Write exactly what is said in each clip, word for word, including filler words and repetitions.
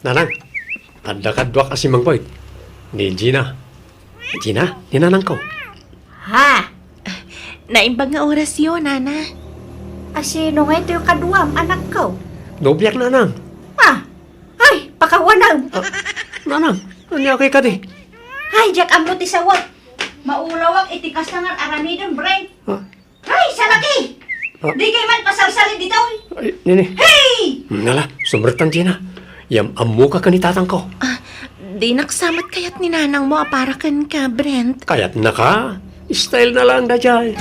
Nanang, adda kaduak a simmangpet. Ni Gina. Gina, ni nanangko. Ha? Naimbag nga orasyo, nana. Asino ngay toy kaduam, anakko? Nobiak, nanang. Ah, ay, pakawanem. Ah, nanang, ania kadi? Ay, diak ammo ti sawek. Maulawak iti kasta nga aramidem, Brent. Ah, Ay, salaki! Ah. Di kay man pasalsalin ditoy. Ay, nini. Hey! Hmm, nala, sumrektan, Gina. Yam-ammoka ken ni tatangko. Ah, dinak sa met kayat ni nanangmo a para kenka, Brent. Kayatnaka? Style na lang daydiay.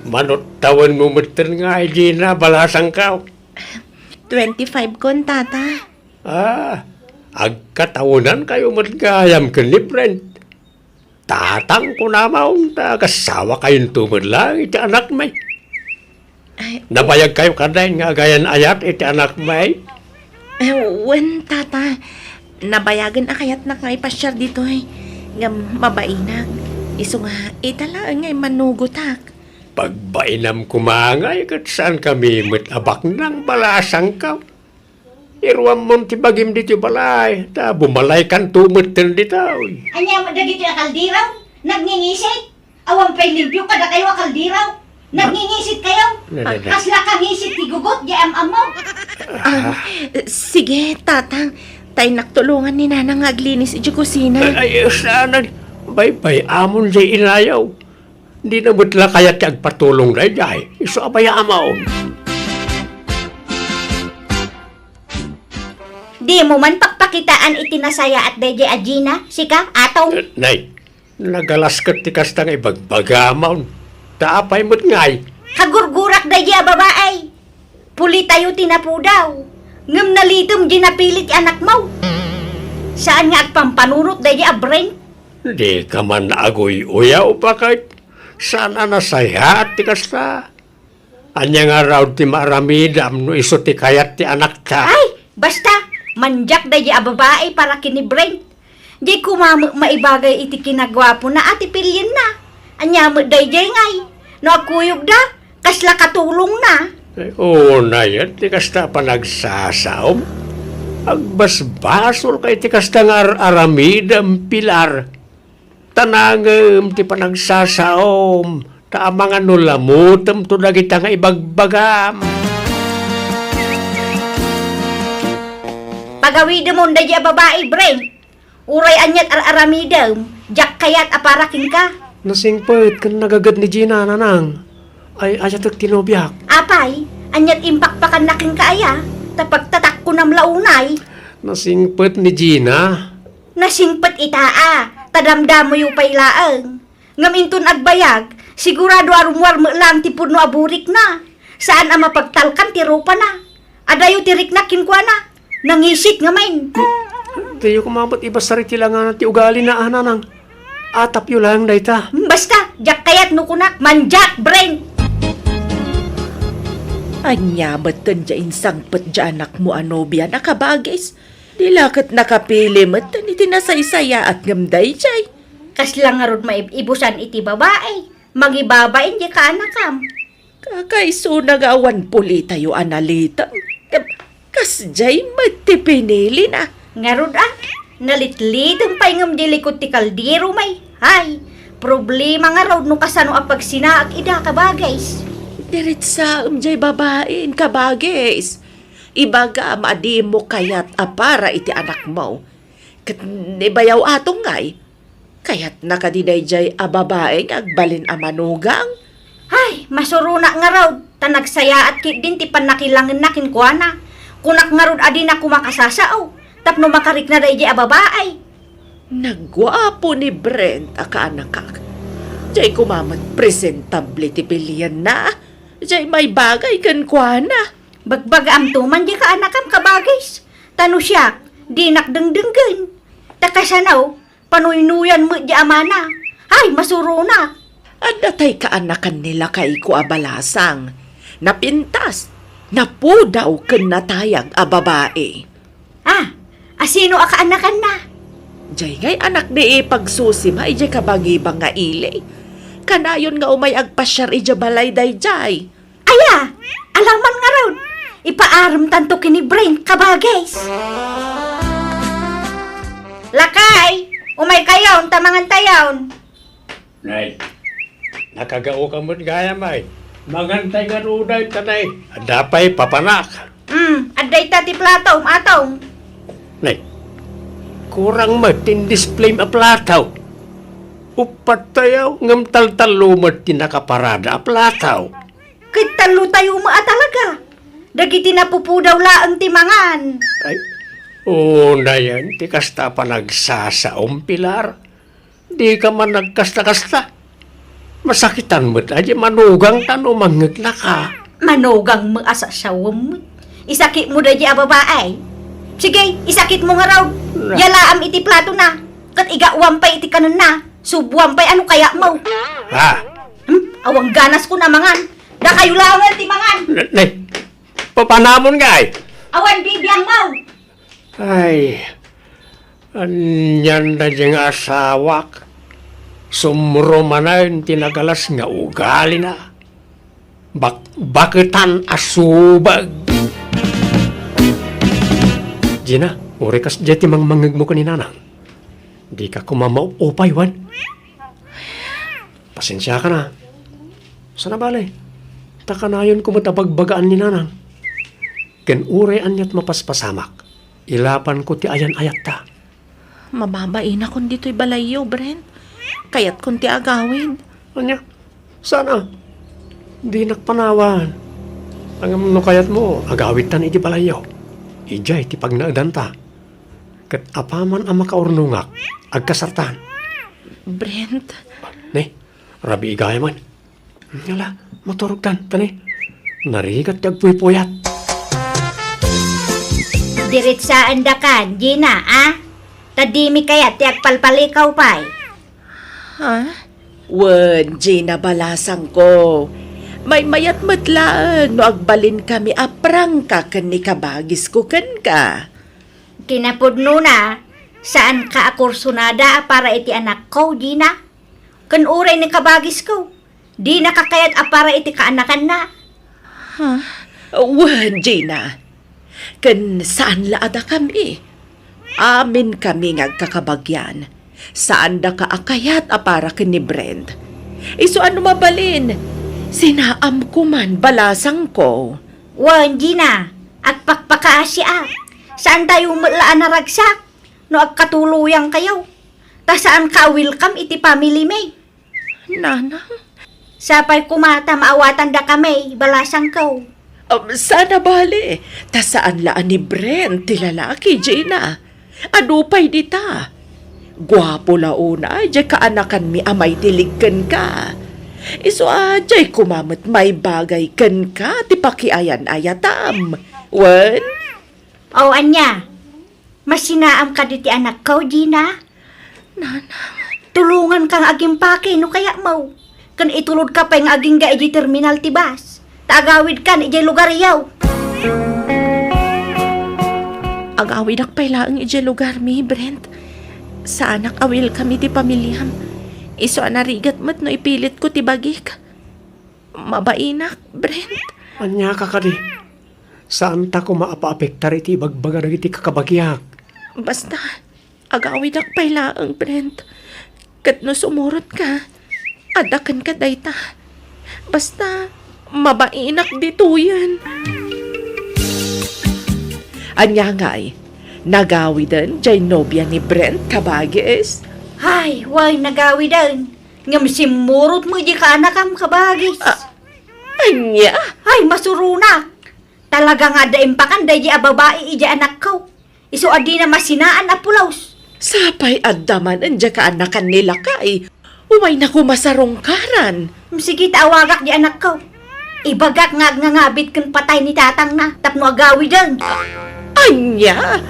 Manut tawenmo metten ngay, Gina, balasangko. Twenty-five kon, tata. Ah, agkatawenankayo met gayam ken ni Brent. Tatang, kunam, ta agasawa kayonto met laeng iti anakmi. Ay, nabayagkayo kadi nga agayan-ayat iti anakmi? Eh, wen, tata. Nabayagen a kayatnak nga ipasiar ditoy. Ngem mabainak. Isu nga, ita laeng nga immanugotak. Pagbainam koma ngay ket saankami met a baknang, balasangko. Iruammon ti bagim ditoy balay, ta bumalaykanto metten ditoy. Ania met dagitoy a kaldero? Nagngingisit? Awan pay limpio kadakayo a kaldero? Nagngingisit kayo? Na, na, na. Kasla kangisit ti gugot, di am-ammo. Ah, sige, tatang. Ta innak tulongan ni nanang nga aglinis iti kusina. Ay, ay, saan? Baybay-amon jay inayo. Dina met la kayat ti agpatulong daydiay. Isu a bayaam. Dimo man pakpakitaan iti nasayaat daydiay a Gina, sika, Atong? Eh, nay, nagalas ket ti kasta nga ibagbagam. Ta apay met ngay? Kagurgurak daydiay a babai. Pulitayo ti napudaw, ngem nalitem di napili ti anakmo. Saan nga agpampanunot daydiay a Brent? Dika man aguy-uyaw, baket. Saan a nasayaat ti kasta? Ania ngarud ti maaramidam no isu ti kayat ti anakta? Ay, basta, mandiak daydiay a babai para ken ni Brent. Di koma met maibagay iti kinaguapona a ti pilienna. Ania met daydiay ngay? No agkuyogda, kasla katulongna? Eh, unay, ti kasta a panagsasaom. Agbasbasolka iti kasta nga ar-aramidem, Pilar. Ta nangem ti panagsasaom, ta amangan no lamutemto dagita nga ibagbagam. Pagawidemon daydiay a babai, Brent. Uray aniat ar-aramidem, diak kayat a para kenka. Nasingpet ken nagaged ni Gina, nanang. Ay, ayatek ti nobiak. Apay, aniat impakpakanna kenka aya? Ta pagtatakkonam la unay. Nasingpet ni Gina. Nasingpet ita a, ta damdamoyo pay laeng. Ngem inton agbayag, sigurado a rummuar met laeng ti pudno a burikna. Saan a mapagtalkan ti rupana. Adayo ti riknak kenkuana. Nangisit ngamin. Diyo koma met ibasar iti langana ti ugalina, a, nanang. Atapyo laeng dayta. Basta, diak kayat no kunak, mandiak, Brent! Ania met ti insangpet ti anakmo a nobiana, kabagis? Di la ket nakapili met iti nasaysayaat ngem daydiay. Kasla ngarud maib-ibusan iti babai. Mangibabain diay kaanakam. Kakaisuna nga awan pulitayo a nalitem. Ngem kasdiay met ti pinilina. Ngarud a, nalitlitem pay ngem di likod ti kaldero, may. Ay, problema ngarud no kasano a pagsinaak ida, kabagis. Diritsaem diay babain, kabagis. Ibagam a dimo kayat a para iti anakmo. Ket ni bayaw Atong ngay, kayatna kadi daydiay a babai nga agbalin a manugang? Ay, masuronak ngarud, ta nagsayaat ketdin ti pannakilangenna kenkuana. Kunak ngarud a dinak koma kasasao, tapno makarikna daydiay a babai. Nagguapo ni Brent a kaanakak. Diay koma met presentable ti pilienna. Diay maibagay kenkuana. Bagbagaamto man diay kaanakam, kabagis. Ta no siak, dinak dengdenggen. Ta kasano, panuynuyan met diay amana. Ay, masuronak. Adda tay kaanakan ni lakayko a balasang. Napintas, napudaw ken natayag a babai. Ah, asino a kaanakanna? Diay ngay anak ni Ipagsusi, may diay kabagibang nga ili. Kanayon nga umay agpasiar idiay balay daydiay. Aya, alaman ngarud. Ipaaremtanto ken ni Brent, kabagis. Lakay, umaykayon ta mangantayon. Nay, nakagaoka met gayam ay. Mangantay ngarud dayta, nay. Adda pay papanak. Hmm, adda ita ti platom, atong. Nay, kurang met ti in-display a plato. Uppat tayo, ngem taltallo met ti nakaparada a plato. Ket tallo tayo met a talaga. Dagiti napupudaw laeng ti mangan. Ay, unayen ti kasta a panagsasaom, Pilar. Dika man nagkasta-kasta. Masakitan met a di manugangta no mangngegna ka. Manugang met a sasawem met. Isakitmo daydi a babae. Sige, isakitmo ngarud. Na. Yalaam iti platona. Ket igawam pay iti kanenna. Subuam pay a no kayatmo. Ha? Hmm? Awan ganasko a mangan. Dakayo laengen ti mangan. Ne, ne. Papanamon ngay? Awan bibiangmo. Ay, anian daydi nga asawak. Sumro manen ti nagalas nga ugalina. Bakbaketan a subag. Gina, uray kasdiay ti mangmangngegmo ken ni Nanang. Dika koma maupay wen? Pasensiakan a. Saan a bale, ta kanayonko met a bagbagaan ni Nanang. Ken uray aniat mapaspasamak, ilapanko ti ayan-ayatta. Mababainakon ditoy balayyo, Brent. Kayatkon ti agawid. Ania? Saan a? Dinak panawan. Ngem no kayatmo, agawidtan iti balayyo. Idiay ti pagnaedanta. Ket apaman a makaurnongak, agkasartan. Brent. Ne, rabii gayam. Ala, maturogtan, ta ne, narigat ti agpuypuyat. Diretsaandakan, Gina, a? Ta dimi kayat ti agpalpalikaw pay. Ha? Wen, Gina, balasangko. Maymayat met laeng no agbalinkami a prangka ken ni kabagisko kenka. Kinapudnona, saanka a kursunada a para iti anakko, Gina. Ken uray ni kabagisko, dinaka kayat a para iti kaanakanna. Ha? Wen, Gina. Ken saan la a dakami. Aminkami nga agkakabagian. Saandaka a kayat a para ken ni Brent. Isu a no mabalin, sinaamko man, balasangko. Wen, Gina, agpakpakaasiak. Saantayo met la a naragsak no agkatuloyangkayo. Ta saanka a welcome iti family mi. Nanang? Sapay koma ta maawatandakami, balasangko. Um, saan a bale, ta saan la a ni Brent ti lalaki, Gina. Adu pay dita. Guapo la unay diay kaanakanmi a maitilig kenka. Isu a diay koma met maibagay kenka ti pakiayan-ayatam. Wen? O, ania? Masinaam kadi ti anakko, Gina? Nanang. Tulonganka nga agimpake no kayatmo. Ken itulodka pay nga agingga idiay terminal ti bus. Ta agawidkan idiay lugaryo. Agawidak pay laeng idiay lugarmi, Brent. Saanak a welcome iti pamiliam. Isu a narigat met no ipilitko ti bagik. Mabainak, Brent. Aniaka kadi? Saanta koma a paapektar iti ibagbaga dagiti kakabagiak. Basta, agawidak pay laeng, Brent. Ket no sumurotka, adda kenka dayta. Basta, mabainak ditoyen. Ania ngay, nagawiden diay nobia ni Brent, kabagis? Ay, wen, nagawiden. Ngem simmurot met diay kaanakam, kabagis. Ah, ania? Ay, masuronak. Talaga nga adda impakan daydi a babai idiay anakko. Isu a dina masinaan a pulos. Sapay adda manen diay kaanakan ni lakay. Umayna koma sarungkaran. Sige ta awagak diay anakko. Ibagak nga agngangabit ken patay ni tatangna tapno agawiden. Ania?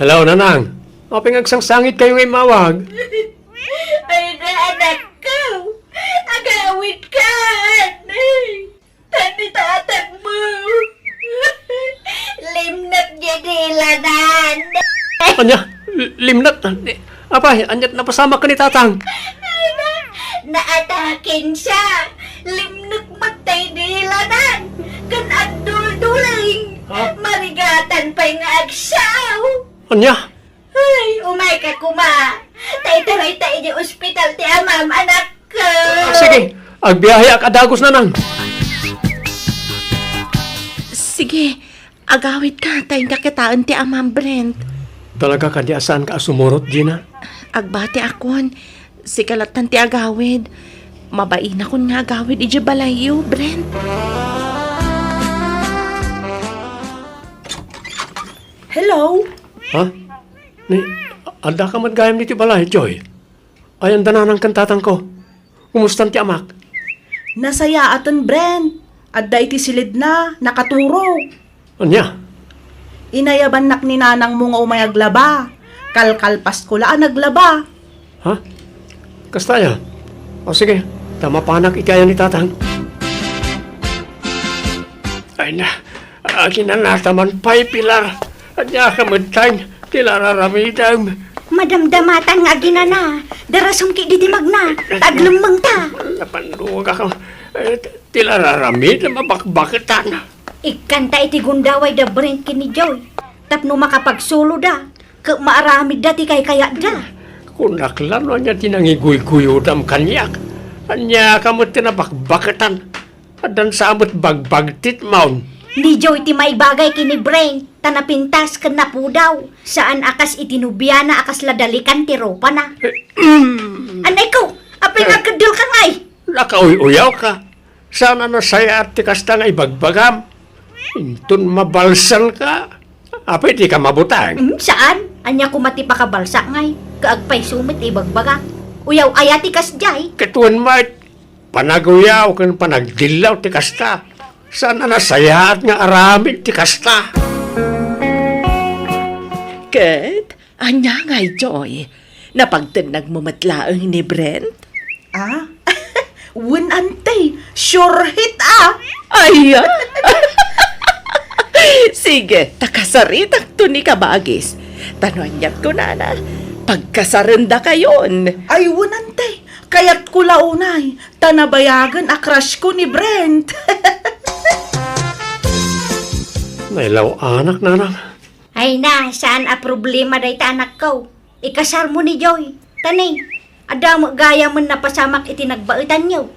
Hello, Nanang. Apay nga agsangsangitkayo nga immawag? Ay, anakko! Agawidkan! Tan ni tatangmo! Limnek diay dilanan! Ania? L-, limnek? Apay, aniat napasamak ken ni tatang? Naataken siya! Limnek met tay dilanan! ken agdulduling. Ha? Marigatan pay nga agsao. Ania? Ay, umayka koma. Ta itaray ta idiay ospital ti amam, anakko. Ah, sige, agbiaheak a dagus, nanang. Sige, agawidka, ta inka kitaen ti amam, Brent. Talaga kadi a saanka a sumurot, Gina? Agbatiakon, sika lattan ti agawid. Mabainakon nga agawid idiay balayyo, Brent. Hello? Ha? Ni, addaka met gayam ditoy balay, Joy? Ay, anda nanang ken tatangko? Kumustan ti amak? Nasayaaten, Brent. Adda iti silidna, nakaturog. Ania? Inayabannak ni nanangmo nga umay aglaba. Kalkalpasko la a naglaba. Ha? Kasta aya? O sige, ta mapanak iti ayan ni tatang. Ay na, aginanata man pay, Pilar. Ania ka met laeng ti nararamidem? Madamdamatan nga aginana. Darasem ketdi ti magna, ta aglemmengta. Napannugak. Eh, ti nararamidem a bakbaketan. Ikkanta iti gundaway da Brent ken ni Joy tapno makapagsuloda ket maaramidda ti kaykayatda. Kunak la no ania ti nangiguyguyodam kaniak. Ania ka met ti nabakbaketan? Addan sa met bagbagtitmon. Ni Joy ti maibagay ken ni Brent, ta napintas ken napudaw. Saan a kas iti nobiana a kasla dalikan ti rupana. Anay ko, apay nga agkeddel ka ngay? Nakauy-uyaw ka. Saan a nasayaat ti kasta nga ibagbagam. Inton mabalsan ka, apay di ka mabutang? Mm, saan? Ania koma ti pakabalsak ngay? Kaagpayso met ti ibagbaga. Uyaw aya ti kasdiay? Ket wen met, panaguyaw ken panagdillaw ti kasta. Saan a nasayaat nga aramid ti kasta? Ket ania ngay, Joy? Napagtennagmo met laeng ni Brent? Ah? Wen, ante, sure hit, ah! Ay, ah! Sige, ta kasaritakto ni kabagis. Ta no aniat kunana, pagkasarendakayon. Ay, wen, ante, kayatko la unay, ta nabayagen a crush ko ni Brent. Nailaw-anak, nanang. Ay na, saan a problema dayta, anakko. Ikasarmo ni Joy. Ta ni, adda met gayamen napasamak iti nagbaetanyo.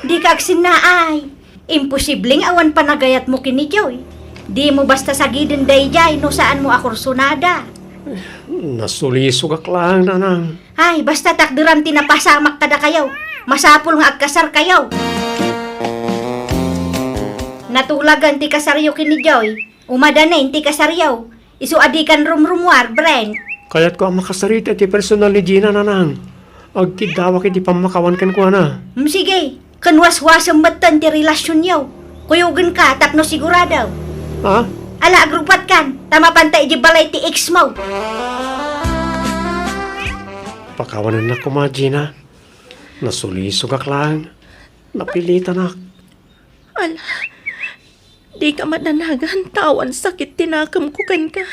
Dika agsennaay. Imposible nga awan panagayatmo ken ni Joy. Dimo basta sagiden daydiay no saanmo a kursonada. Nasulisogak laeng, nanang. Ay, basta takderam ti napasamak kadakayo. Masapul nga agkasarkayo. Natulagan ti kasaryo ken ni Joy. Umadanen ti kasaryo. Isu a dikan rumrumuar, Brent. Kayatko a makasarita iti personal ni Gina, nanang. Agkiddawak iti pammakawan kenkuana. Hmm, sige. Ken waswasem metten ti relasionyo. Kuyogenka tapno sigurado. Ha? Ala, agrupatkan, ta mapanta idiay balay ti ex mo. Pakawanennak koma, Gina. Nasulisogak laeng. Napilitanak. Ala, dika madanagan ta awan sakit ti nakemko kenka.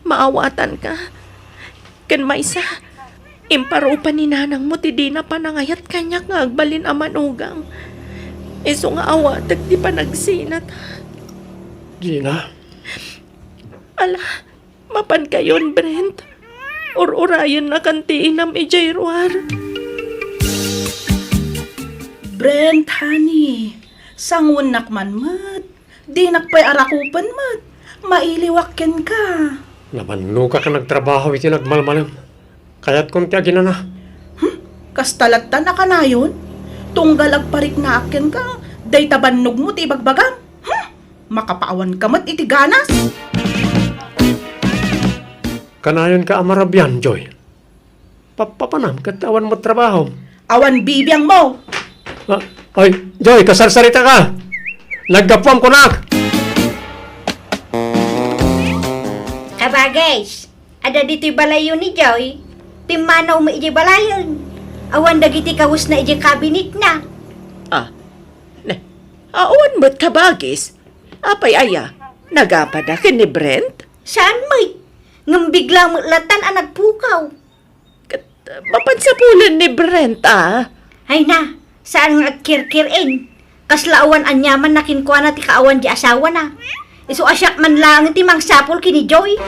Maawatanka. Ken maysa, imparupa ni nanangmo ti dina panangayat kaniak nga agbalin a manugang. Isu nga awatek ti panagsinata. Gina? Ala, mapankayon, Brent. Ur-urayennakan ti inam idiay ruar. Brent, honey, sanguennak man met. Dinak pay arakupen met. Mailiwak kenka. Namannogak a nagtrabaho iti nagmalmalem. Kayatkon ti aginana. Hmm? Kasta lattan a kanayon? Tunggal agpariknaak kenka, dayta bannogmo ti ibagbagam. Hmm? Makapaawanka met iti ganas. Kanayonka a marabian, Joy. Pappapanam ket awan met trabahom. Awan bibiangmo. Ah, ay, Joy, kasarsaritaka. Naggapuam kunak. Kabagis, adda ditoy balayyo ni Joy. Pimmanawmi idiay balayen. Awan dagiti kawesna idiay kabinetna. Ah, ne, awan met kabagis. Apay aya, nagapada ken ni Brent? Saan met. Ngem bigla met lattan a nagpukaw. Ket, mapan sapulen ni Brent, a? Ay na, saan nga agkirkir-en. Kasla awan aniamanna kenkuana ti kaawan ti asawana. Isu a siak man laeng ti mangsapul ken ni Joy.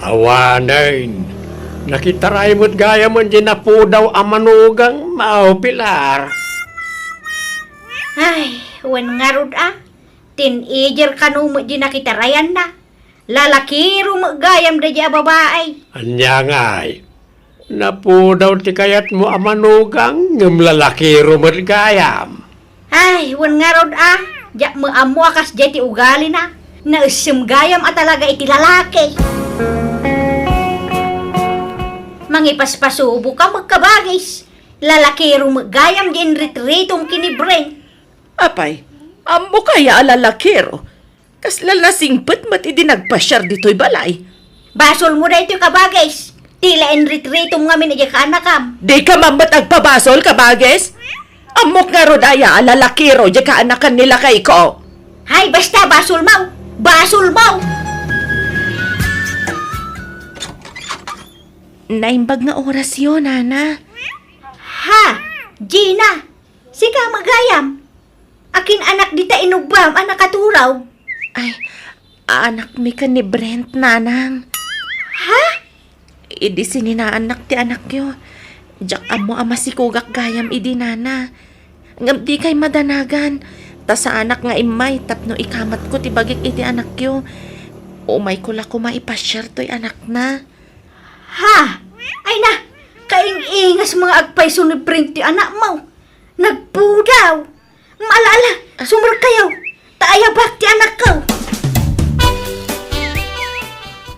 Awanen, nakitarayo met gayam diay napudaw a manugang, Mao Pilar. Ay, wen ngarud a. Teenager kano met diay nakitarayanna. Lalakiro met gayam daydiay a babai. Ania ngay? Napudaw ti kayatmo a manugang, ngem lalakiro met gayam. Ay, wen ngarud a, diak met ammo a kasdiay ti ugalina. Naessem gayam a talaga iti lalaki. Mangipaspasubo ka met, kabagis. Lalakiro met gayam diay inritritom ken ni Brent. Apay, ammok aya a lalakiro? Kasla nasingpet met idi nagpasiar ditoy balay. Basolmo daytoy, kabagis. Tila inritritom ngamin idiay kaanakam. Dika man met agpabasol, kabagis? Ammok ngarud aya a lalakiro diay kaanakan ni lakayko? Hay, basta, basolmo! Basolmo! Naimbag nga orasyo, nana. Ha? Gina, sika met gayam? Akin-anak dita inubbam a nakaturaw? Ay, aanakmi ken ni Brent, nanang. Ha? Idi sininaannak ti anakyo, diak ammo a masikogak gayam idi, nana. Ngem dikay madanagan, ta saanak nga immay tapno ikamatko ti bagik iti anakyo. Umayko la koma ipasiar toy anakna. Ha? Ay na, kaing-ingas nga agpayso ni Brent ti anakmo. Nagpudaw. Ala, ala, sumerkayo. Ta ayabak ti anakko.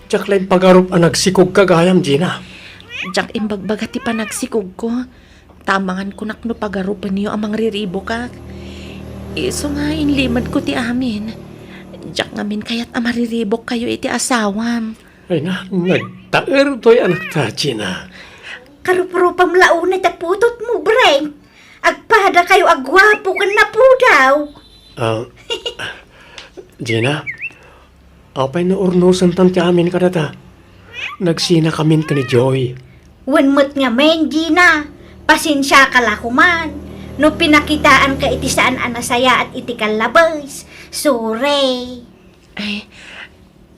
Diak la impagarup a nagsikogka gayam, Gina. Diak imbagbaga ti panagsikogko. Ta amangan konak no pagarupenyo a mangriribokak. Isu nga inlimedko ti amin. Diak ngamin kayat a mariribokkayo iti asawam. Ay na, nagtaer toy anakta, Gina. Karuprupam la unay ta putotmo, Brent. Agpadakayo a guapo ken napudaw. Ah, Gina, apay no urnosentan ti amin kadata? Nagsinakamin ken ni Joy. Wen met ngamin, Gina. Pasensiaka la koman no pinakitaanka iti saan a nasayaat iti kallabes. Sorry. Ay,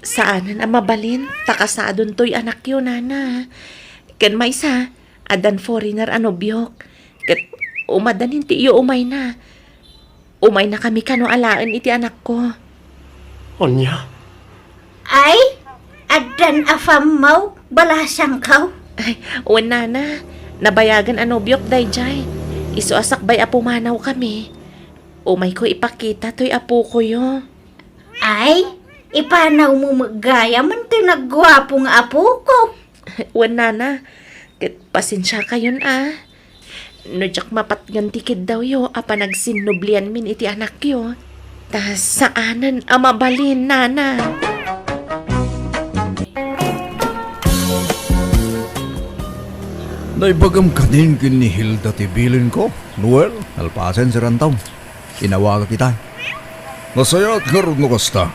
saanen a mabalin, ta kasadon toy anakyo, nana. Ken maysa, addan foreigner a nobiok. Ket umadanin ti iyo umayna. Umaynakami kano alaen iti anakko. Ania? Ay, addan apammo, balasangko. Ay, wen, nana. Nabayagen a nobiok daydiay. Isu a sakbay a pumanawkami, umayko ipakita toy apokoyo. Ay, ipanawmo met gayam toy nagguapo nga apoko. Wen, nana, ket pasensiakayon a. No diak mapatngan ti kiddawyo a panagsinnublianmin iti anakyo, ta saanen a mabalin, nana. Naibagam kanin ken ni Hilda ti bilinko, Noel, nalpasen, Sir Anton. Inawagak ita. Nasayaat ngarud no kasta.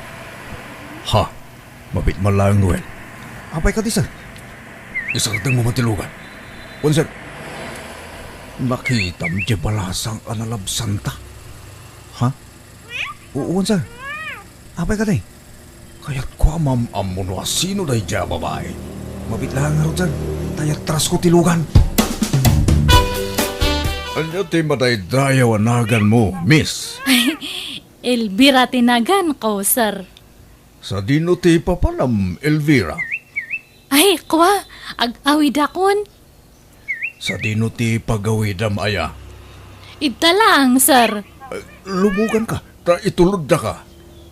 Ha? Mabiit man laeng, Noel. Apay kadi, sir? Isardengmo man ti lugan. Wen, sir. Nakitam diay balasang a nalabsanta? Ha? U-, wen, sir. Apay kadi? Kayatko a maam-ammo no asino daydiay a babai. Mabiit laeng ngarud, sir. Ta iyatrasko ti lugan. Ania ti madaydayaw a naganmo, miss? Elvira ti naganko, sir. Sadino ti papanam, Elvira? Ay, kua, ag-awidakon. Sadino ti pagawidam aya? Ita laeng, sir. Eh, lumuganka, ta ituloddaka.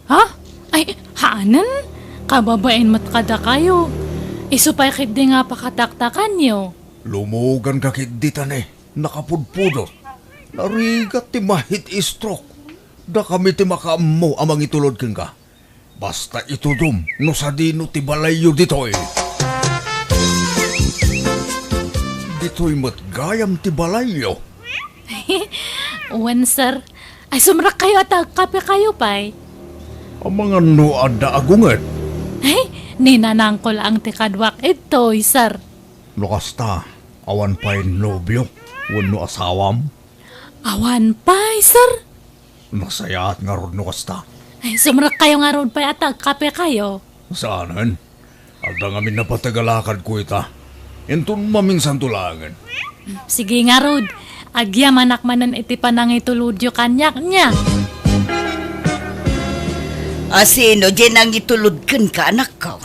Ha? Ay, haanen? Kababain met kadakayo. Isu pay ketdi nga pakataktakanyo. Lumuganka ketdi ta ne, nakapudpudot. Narigat ti ma-heat stroke. Dakami ti makaammo a mangitulod kenka. Basta itudom no sadino ti balayyo ditoy. Ditoy met gayam ti balayyo. Wen, sir. Ay, sumrekkayo a ta agkapekayo pay. Amangan no adda agunget. Ay, ni nanangko laeng ti kaduak ditoy, sir. No kasta, awan pay nobio wenno asawam? Awan pay, sir. Nasayaat ngarud no kasta. Ay, sumrekkayo ngarud pay a agkapekayo. Saanen? Adda ngamin napateg a lakadko ita. Inton maminsanto laengen. Sige ngarud, agyamanak manen iti panangitulodyo kaniak nia. A sino diay nangitulod kenka, anakko?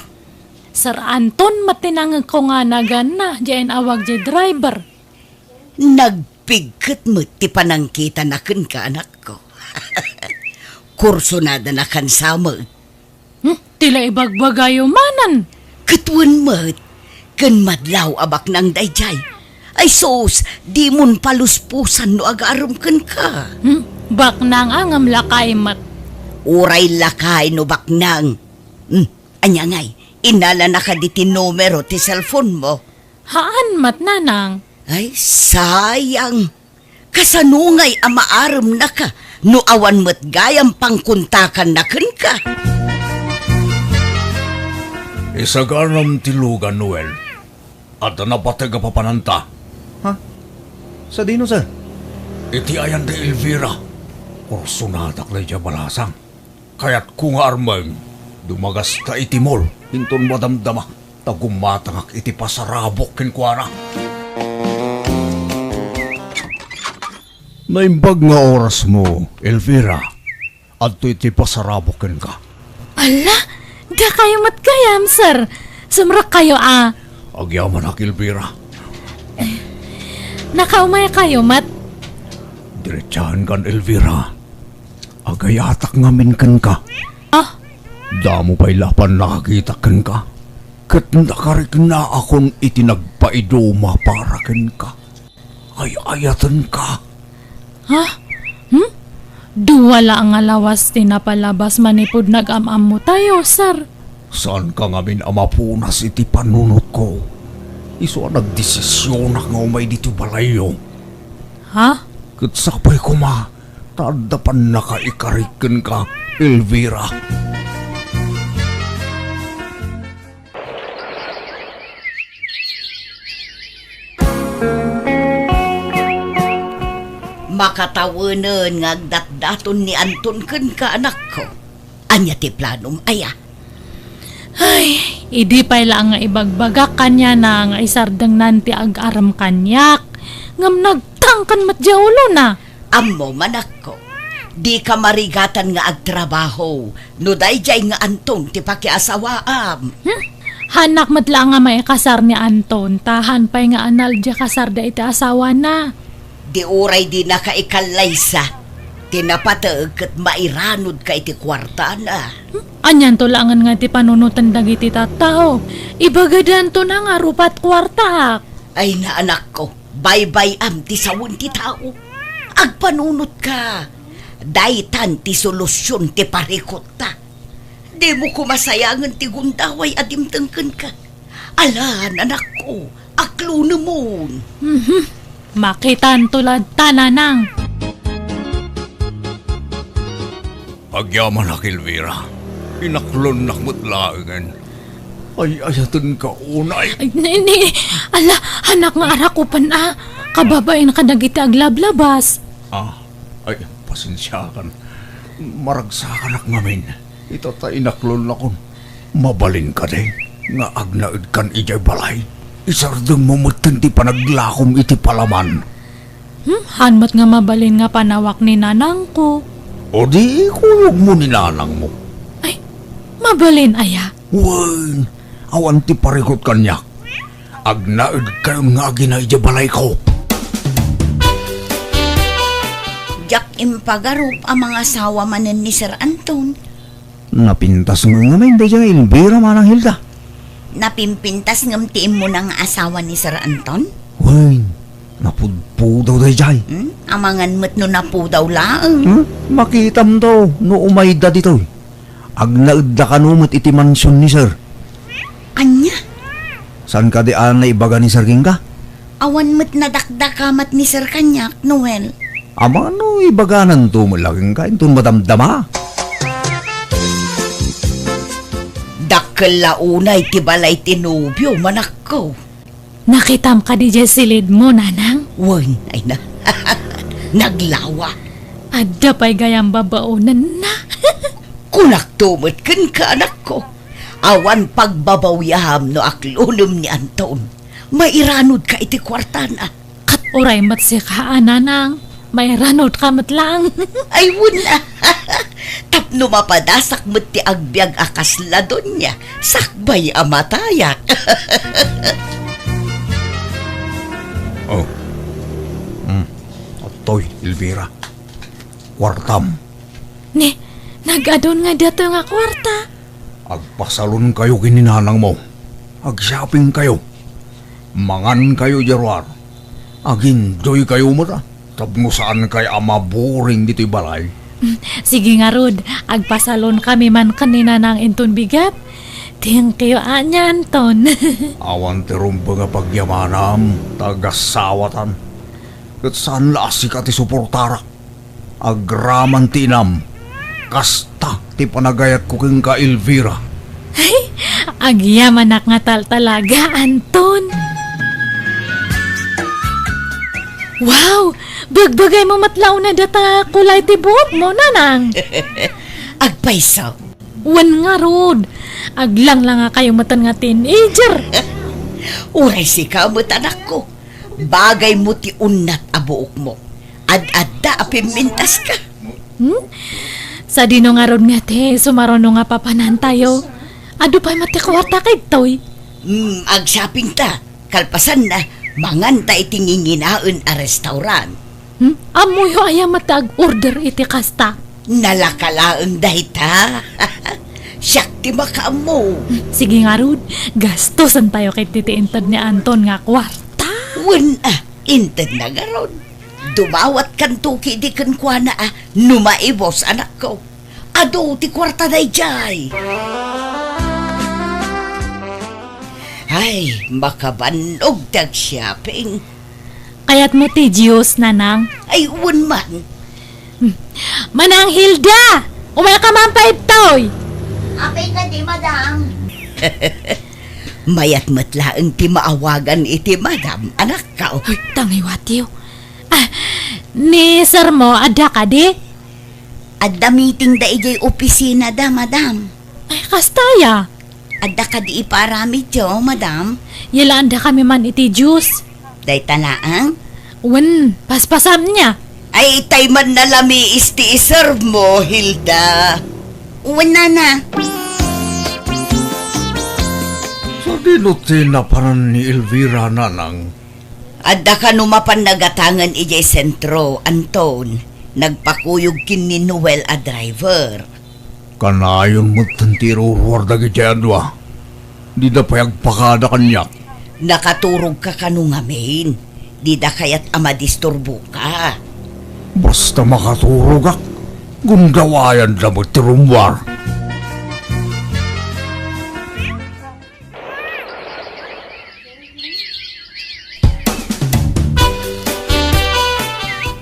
Sir Anton met ti nangegko nga naganna diay inawag diay driver. Nagpigket met ti panangkitana kenka, anakko. Kursunadana kansa met. Hmm, ti la ibagbagayo manen. Ket wen met, ken madlaw a baknang daydiay. Ay sus, dimon paluspusan no agarem kenka. Hmm, baknang a ngem lakay met. Uray lakay no baknang. Hmm, ania ngay, innalanaka diti numero ti cellphone mo? Haan met, nanang. Ay, sayang. Kasano ngay a maaremnaka no awan met gayam pangkontakanna kenka? Isaganam ti lugan, Noel. Adda napateg a papananta. Ha? Sadino, sir? Iti ayan da Elvira. Kursunadak daydiay balasang. Kayatko nga armeng, dumagasta iti mall, inton madamdama, ta gumatangak iti pasarabok kenkuana. Naimbag nga orasmo, Elvira. Adto iti pasarabok kenka. Ala, dakayo met gayam, sir. Sumrekkayo a. Agyamanak, Elvira. Nakaumaykayo met? Diretsaenkan, Elvira. Agayatak ngamin kenka. Ah? Damo pay la a pannakakitak kenka. Ket nakariknaakon iti nagpaiduma para kenka. Ay-ayatenka. Ha? Hmm? Dua la nga lawas ti napalabas manipud nag-am-ammotayo, sir. Saanka ngamin a mapunas iti panunotko. Isu a nagdesisionak nga umay ditoy balayyo. Ha? Ket sapay koma, ta adda pannakaikarik kenka, Elvira. Makatawenen nga agdatdaton ni Anton kenka, anakko. Ania ti planom, aya? Ay, idi pay la nga ibagbagak kaniana nga isardengnan ti agarem kaniak, ngem nagtangken met diay ulona. Ammom, anakko, dika marigatan nga agtrabaho no daydiay nga Anton ti pakiasawaam. Hmm? Haanak met la nga maikasar ni Anton, ta haan pay nga anal diay kasarda iti asawana. Di uray dinaka ikallaysa, ti napateg ket mairanudka iti kuartana. Hmm? Anianto laengen nga ti panunoten dagiti tattao? Ibagadanto na nga rupat kuartaak. Ay, anakko, baybay-am ti sawen ti tao. Agpanunotka. Daytan ti solusion ti parikutta. Dimo koma sayangen ti gundaway a dimteng kenka. Alan, anakko, aklonemon. Mhm. Makitanto latta, nanang. Agyamanak, Elvira. Inaklonnak met laengen. Ay-ayatenka unay. Ay, ni, ni, ala, haanak nga arakupen a. Kababain kadagiti aglablabas. Ah, ay, pasensiakan. Maragsakanak ngamin. Ita ta inaklonnakon. Mabalin kadi nga agnaedkan idiay balay? Isardengmo metten ti panaglakom iti palaman. Hmm, haan met nga mabalin nga panawak ni nanangko. O di ikuyogmo ni nanangmo. Ay, mabalin aya? Wen, awan ti parikut kaniak. Agnaedkayon nga agina idiay balayko. Diak impagarup a mangasawa manen ni Sir Anton. Napintas ngem ngamin daydiay nga Elvira, Manang Hilda. Napimpintas ngem ti immuna nga asawa ni Sir Anton? Wen, napudpudaw daydiay. Hmm? Amangan met no napudaw laeng. Hmm? Makitamto no umayda ditoy. Agnaedda kano met iti mansion ni Sir. Ania? Saan kadi a naibaga ni Sir kenka? Awan met nadakdakamat ni Sir kaniak, Noel. Amangan no ibagananto met la kenka inton madamdama. Dakkel la unay ti balay ti nobio, manakko. Nakitam kadi diay silidmo, nanang? Wen, ay na. Naglawa. Adda pay gayam babaonenna. Kunakto met kenka, anakko. Awan pagbabawiam no aklunem ni Anton. Mairanodka iti kuartana. Ket uray met sika a nanang, mairanodka met laeng. Ay, wen a. Tapno mapadasak met ti agbiag a kasla donia, sakbay a matayak. Oh. Hmm. Atoy, Elvira. Kuartam. Ni, nag-adun nga datoy nga kuarta. Agpasalonkayo ken ni nanangmo. Agshoppingkayo. Mangankayo idiay ruar. Ag-enjoykayo met, a, tapno saankay a maboring ditoy balay. Mm, sige ngarud, agpasalonkami man ken ni nanang inton bigat. Thank you ania, Anton. Awan ti rumbeng a pagyamanam, ta agasawatan. Ket saan la a sika ti suportarak. Agraman ti inam. Kasta ti panagayatko kenka, Elvira. Ay, agyamanak nga taltalaga, Anton. Wow! Bagbagaymo met la unay data kulay ti buotmo, nanang. Agpayso. Wen ngarud, aglanglangakayo metten nga teenager. Uray sika met, anakko. Bagaymo ti unnat a buokmo. Ad-adda a pimmintaska. Hmm? Sadino ngarud nga ti sumaruno nga papanantayo? Adu pay met ti kuarta kadtoy. Hmm, agshoppingta. Kalpasanna, manganta iti nginginaen a restaurant. Hmm? Ammoyo aya met ti ag-order iti kasta? Nalaka laeng dayta. Siak ti makaammo. Hmm, sige ngarud, gastusentayo ketdi ti inted ni Anton nga kuarta. Wen a, intedna ngarud. Dumawatkanto ketdi kenkuana a no maibus, anakko. Adu ti kuarta daydiay. Ay, makabannog ti agshopping. Kayatmo ti juice, nanang? Ay, wen man. Hmm. Manang Hilda! Umayka man pay ditoy! Apay kadi, madam? Mayat met laeng ti maawagan iti madam, anakko. Uy, tangiwatiw. Ah, ni sirmo, adda kadi? Adda meeting da idiay opisina da, madam. Ay, kasta aya? Adda kadi iparamidyo, madam? Yalaandakami man iti juice. Dayta laeng? Wen, paspasam nia. Ay, itay man nalamiis ti iserve mo, Hilda. Wen, nana. Sadino ti napanan ni Elvira, nanang? Adda kano mapan nagatangen idiay sentro, Anton. Nagpakuyog ken ni Noel a driver. Kanayon metten ti iruruar dagidiay a dua. Dida pay agpakada kaniak. Nakaturogka kano ngamin? Dida kayat a madisturboka. Basta makaturogak, gundawayanda met ti rummuar.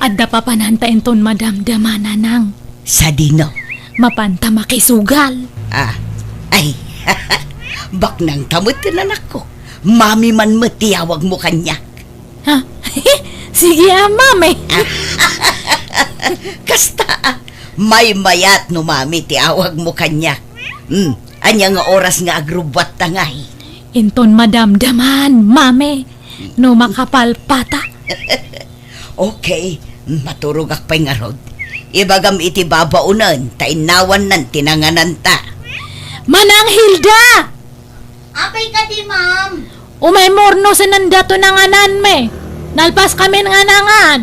Adda papananta inton madamdama, nanang. Sadino? Mapanta makisugal. Ah, ay, baknangta met ken anakko. Mami man met ti awagmo kaniak. Ha? Sige a, mami. Kasta a, maymayat no mami ti awagmo kaniak. Hmm, ania nga oras nga agrubbuatta ngay? Inton madamdaman, mami. No makapalpata. Okay, maturogak pay ngarud. Ibagam iti babaonen, ta innawannan ti nangananta. Manang Hilda! Apay kadi, ma'am? Umaymo no saan dato nangananmi. Nalpaskamin nga nangan.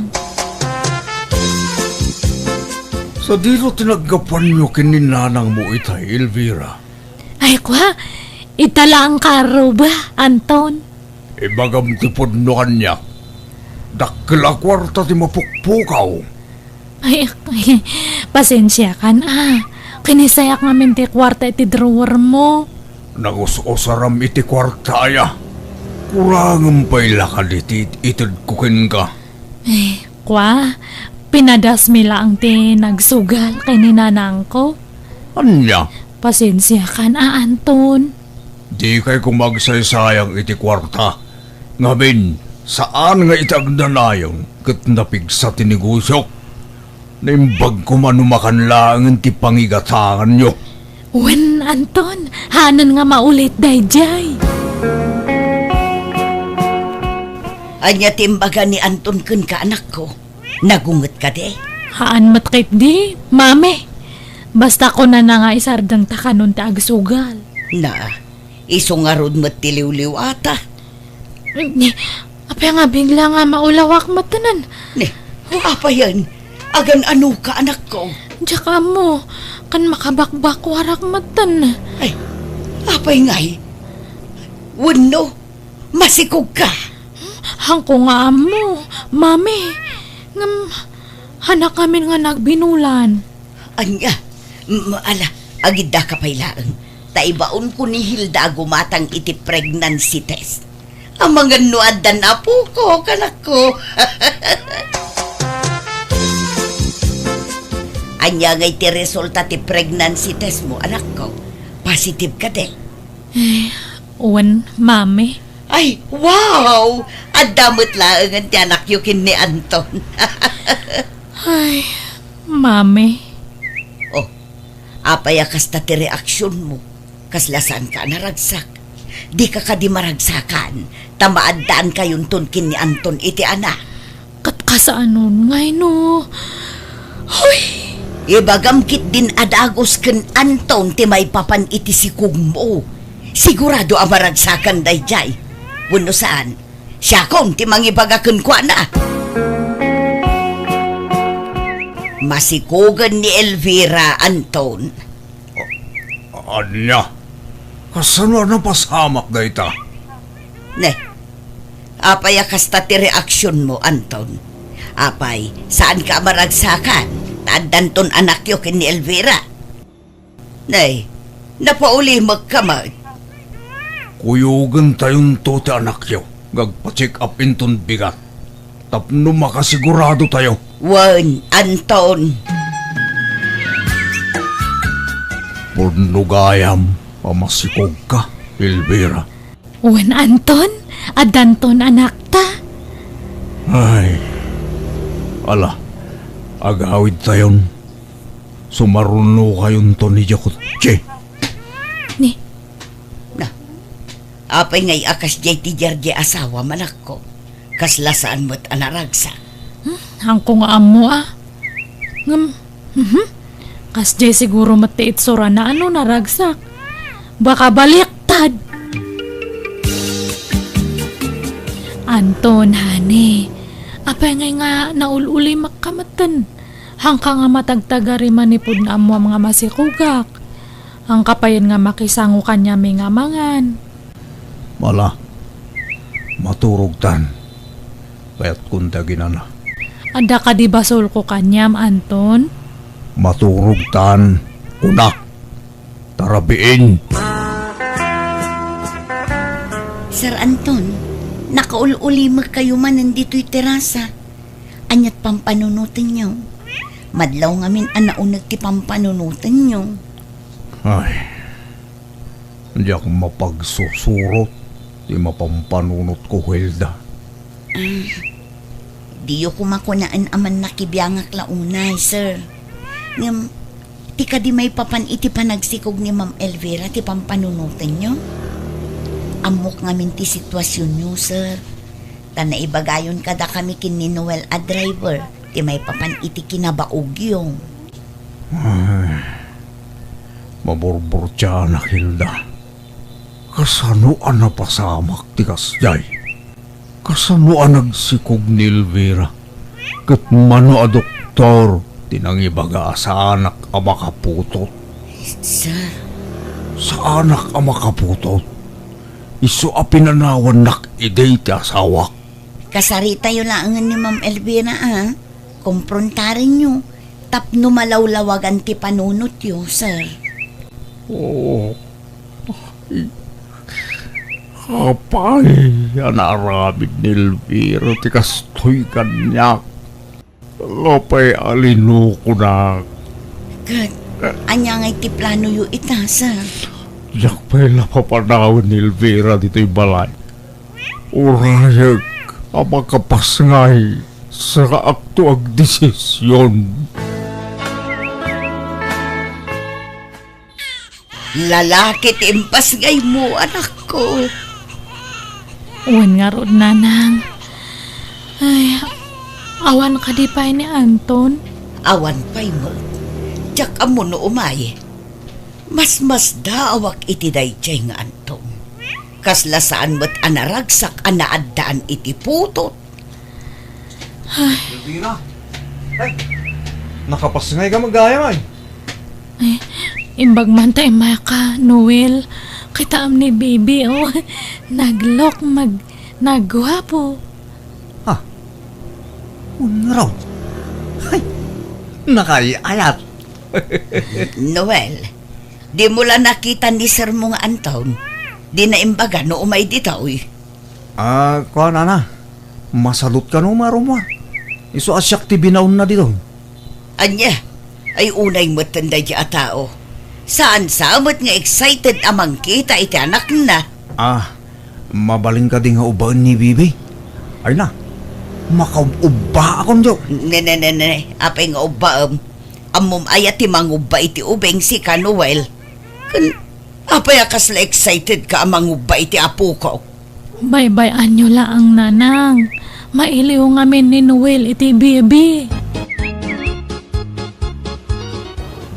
Sadino ti naggapuanyo ken ni nanangmo itay, Elvira? Ay, kua, ita laeng karuba, Anton. Ibagam ti pudno kaniak. Dakkel a kuarta ti mapukpukaw. Ay, pasensiakan a. Kinisayak ngamin ti kuarta iti drawer mo. Nagus-usaram iti kuarta aya. Kurangem pay la kadi ti itedko kenka. Eh, kua, pinadasmi laeng ti nagsugal ken ni nanangko. Ania? Pasensiakan a, Anton. Dikay koma agsaysayang iti kuarta. Ngamin, Saan nga iti agnanayon ket napigsa ti negosiok. Naimbag koma no makan laengen ti pangigatanganyo. Wen, Anton, haanen nga maulit daydiay. Ania ti imbaga ni Anton kenka, anakko? Nagunget kadi? Haan met ketdi, Mami. Basta kunana nga isardeng ta kanon ti agsugal. Na, isu ngarud met ti liwliwata. Ni, apay nga bigla nga maulawak metten? Ni, apayen? Agan-anoka, anakko? Diak ammo, kan makabakbakuarak metten. Ay, apay ngay? Wenno, masikogka? Haanko nga ammo, Mami. Ngem, hanak amin nga nagbinulan. Ania? M-, ala, agiddaka pay laeng. Ta ibaonko ni Hilda a gumatang iti pregnancy test. Amangan no addan apoko, kanakko. Ania ngay ti resulta ti pregnancy test mo, anakko? Positive kadi? Eh, wen, Mami. Ay, wow! Adda met laengen ti anakyo ken ni Anton. Ay, Mami. Oh, apay a kasta ti reaksionmo? Kasla saanka a naragsak? Dika kadi maragsakan, ta maaddaankayon ken ni Anton iti anak. Ket kasaanon ngay no? Hoy! Ibagam ketdin a dagus ken Anton ti maipapan iti sikogmo. Sigurado a maragsakan daydiay. Wenno saan, siakon ti mangibaga kenkuana. Masikogen ni Elvira, Anton. A-, ania? Kasano a napasamak dayta? Ne, apay a kasta ti reaksionmo, Anton? Apay, saanka a maragsakan, ta addanton anakyo ken ni Elvira? Ne, napaulimekka met. Kuyogentayonto ti anakyo nga agpa-check up inton bigat. Tapno makasigurado tayo. Wen, Anton. Pudno gayam a masikogka, Elvira. Wen, Anton, addanton anakta. Ay, ala, agawidtayon. Sumarunokayonton idiay kotse. Ni, na, apay ngay a kasdiay ti diardiay asawam, anakko? Kasla saan met a naragsak? Hmm, haanko nga ammo, a. Ngem, mhm. Kasdiay siguro met ti itsurana no naragsak. Baka baliktad. Anton, honey, apay ngay nga naul-ulimekka metten? Haanka nga matagtagari manipud nga ammoam nga masikogak. Haanka payen nga makisango kaniami nga mangan. Ala, maturogtan. Kayatkon ti aginana. Adda kadi basolko kaniam, Anton? Maturogtan, kunak. Tarabiin. Sir Anton, nakaul-ulimekkayo manen ditoy terasa. Aniat pampanunotenyo? Madlaw ngamin a nauneg ti pampanunotenyo. Ay, diak mapagsusurot ti mapampanunotko, Hilda. Ah, diyo koma kunaen a mannakibiangak la unay, sir. Ngem, ti kadi maipapan iti panagsikog ni Ma'am Elvira ti pampanunotenyo? Ammok ngamin ti situasionyo, sir. Ta naibagayon kadakami ken ni Noel a driver ti maipapan iti kinabaogyo. Ay, maburburtianak, Hilda. Kasano a napasamak ti kasdiay? Kasano a nagsikog ni Elvira? Ket mano a doktor ti nangibaga a saanak a makaputot? Sir. Saanak a makaputot? Isu a pinanawannak idi ti asawak. Kasaritayo laengen ni Ma'am Elvira, a. Komprontarenyo tapno malawlawagan ti panunotyo, sir. Oh. Apay a naaramid ni Elvira ti kastoy kaniak? Apay a linukonak? Ket, ania ngay ti planoyo ita, sir? Diak pay la papanawen ni Elvira ditoy balay. Urayek, A makapasngay, saraakto agdesision. Lalaki ti impasngaymo, anakko. Wen ngarud, nanang. Ay, awan kadi pay ni Anton? Awan pay met. Diak ammo no umay. Masmasdaawak iti daydiay nga Anton. Kasla saan met a naragsak a naaddaan iti putot. Ay. Elvira! Ay! Nakapasngay ka met gayam, ay? Ay, imbag man ta immaka, Noel. Kitaem ni Bibi, oh. Naglok, mag-, nagguapo. Ha? Unraw? Ay, nakay-ayat. Noel, dimo la nakita ni sermo nga Anton? Dina imbaga no umay ditoy? Ah, kuan, nana. Masalot kano, Marumwa. Isu a siak ti binaonna ditoy. Ania? Ay, unay metten daydi a tao. Saan sa met nga excited a mangkita iti anakna? Ah, mabalin kadi nga ubbaen ni Bibi? Ay na, makaub-ubbaakon, jo. Ne, ne, ne, ne. Apay nga ubbaem? Ammom aya ti mangubba iti ubing, sika, Noel? Ken apay a kasla excited ka a mangubba iti apokok? Baybay-anyo laeng, nanang. Mailiw ngamin ni Noel iti Bibi.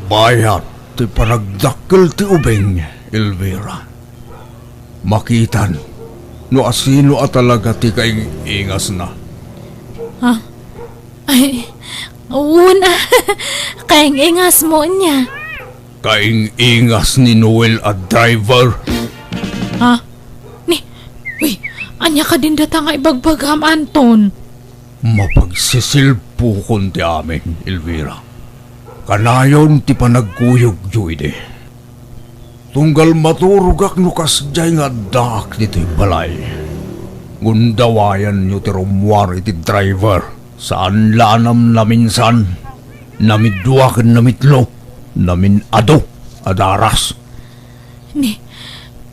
Bayat ti panagdakkel ti ubing, Elvira. Makitan no asino a talaga ti kaing-ingasna. Ha? Ay, una, kaing-ingasmo ania? Kaing-ingas ni Noel a driver. Ha? Ni, uy, ania kadin data nga ibagbagam, Anton? Mapagsisilpukon ti amin, Elvira. Kanayon ti panagkuyogyo idi. Tunggal maturogak no kasdiay nga addaak ditoy balay. Gundawayanyo ti rummuar iti driver. Saan la a namnaminsan. Namidua ken namitlo. Namin-adu a daras. Ni,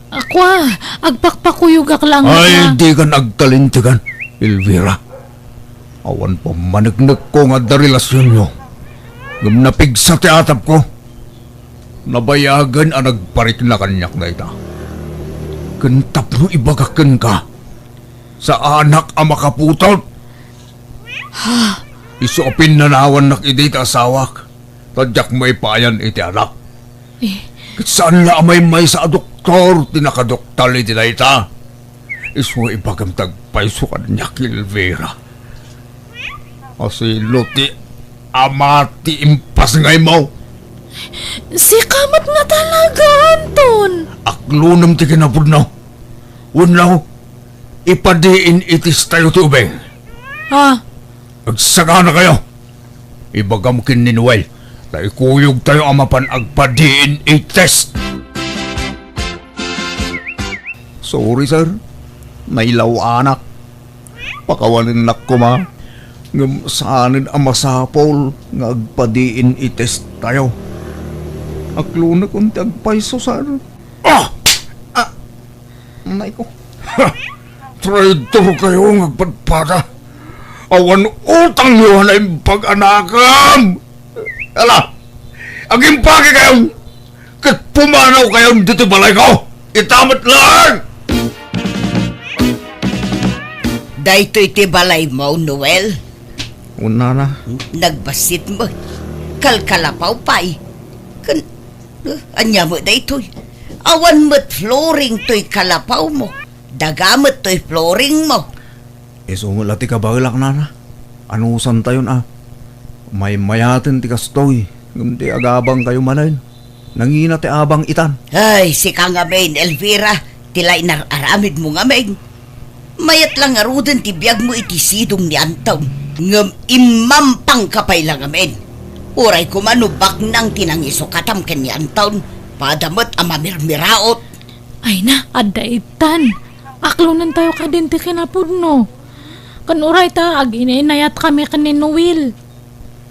akua, agpakpakuyogak laeng. Ay, dika agkalintegan, Elvira. Awan pammaneknekko nga adda relasionyo. Ngem napigsa ti atapko. Nabayagen a nagparikna kaniak dayta. Ken tapno ibagak kenka, saanak a makaputot. Ha? Isu a pinnanawannak idi ti asawak, ta diak maipayan iti anak. Eh. Ket saan la a maymaysa a doktor ti nakadoktal iti dayta. Isu nga ibagam ti agpayso kaniak, Elvira. Asino ti ama ti impasngaymo? Sika met nga talaga, Anton. Aklonem ti kinapudno. Wenno, ipadiin i testayo ti ubing. Ha? Agsaganakayo. Ibagam ken ni Noel ta ikuyogtayo a mapan agpa-D N A test. Sorry, sir. Nailaw-anak. Pakawanennak koma. Ngem saanen a masapul nga agpa-D N A test tayo. Aklonekon ti agpayso, sir. Ah! Ah! Nay ko. Traidor kayo nga agpadpada. Awan utangyo a naimbag a nakam. Ala, agimpagi kayo ket pumanaw kayo ditoy balay ko. Ita met laeng. Daytoy ti balay mo, Noel? Unana. Nagbassit mo. Kalkalapaw pay. Ken, eh, ania mo daytoy? Awan met flooring toy kalapaw mo. Daga met toy flooring mo. Isu met la ti kabaelak, nana. Anusantayon a. Maymayaten ti kastoy, ngem ti agabang kayo manen. Nangina ti abang itan. Ay, sika ngamin, Elvira, ti lainar-aramid mo ngamin. Mayat la ngaruden ti biag mo iti sidong ni Anton, ngem immampang ka pay la ngamin. Uray koma no baknang ti nangisukatam ken ni Anton, pada met a mamirmiraot. Ay na, adda itan. Aklonentayo kadin ti kinapudno. Ken uray ta, aginainayat kami ken ni Noel.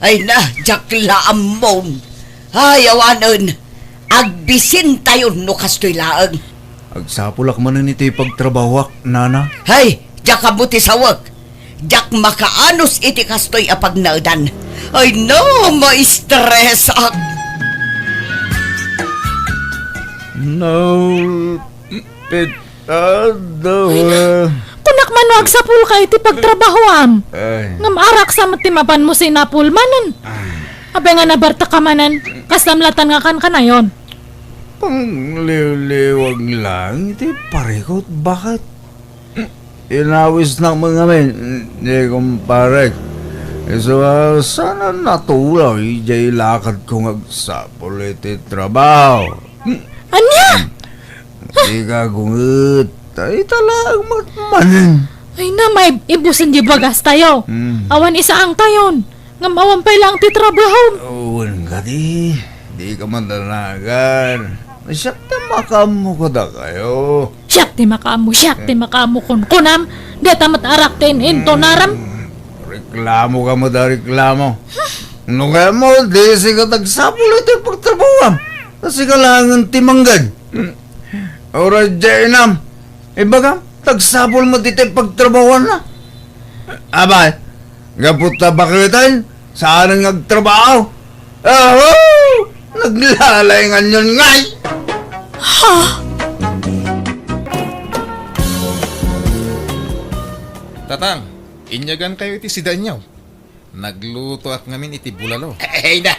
Ay na, diak la ammon. Ay, awanen. Agbisintayon no kastoy laeng. Agsapulak manen iti pagtrabahuak, nana. Hay, diak ammo ti sawek. Diak makaanus iti kastoy a pagnaedan. Ay no, maistresak! Nalpitadda. Ay na, kunak man no agsapulka iti pagtrabahoam. Ay. Ngem araksa met ti mapanmo sinapul manen. Ay. Abay nga nabarta ka manen, kaslam latan nga kankanayon. Pangliwliwag lang iti parikut, baket. Inawisnak met ngamin, ni kumparek. Isu a, saan a natulaw idiay lakadko nga agsapul iti trabaho. Ania? Dika gunget. Ay, talagang matmanen. Ay na, maibusen di bagastayo. Hmm. Awan isaangtayon. Ngem awan pay laeng ti trabaho. Wen kadi, dika madanagan. Siak ti makaammo kadakayo. Siak ti makaammo, siak ti makaammo kunkunam. Deta met arak ti in-intunaram. Hmm, reklamo ka met a reklamo. No kayatmo, di sika ti agsapul iti pagtrabahoam. Ta sika laengen ti mangged. Uray diay inam. Ibagam, ti agsapul met iti pagtrabahoanna. Abay, gapu ta baketen, saanen nga agtrabaho. Aho! Naglalainganyon ngay! Ha? Tatang, inyagankayo iti sidaenyo. Naglutoak ngamin iti bulalo. Ay na,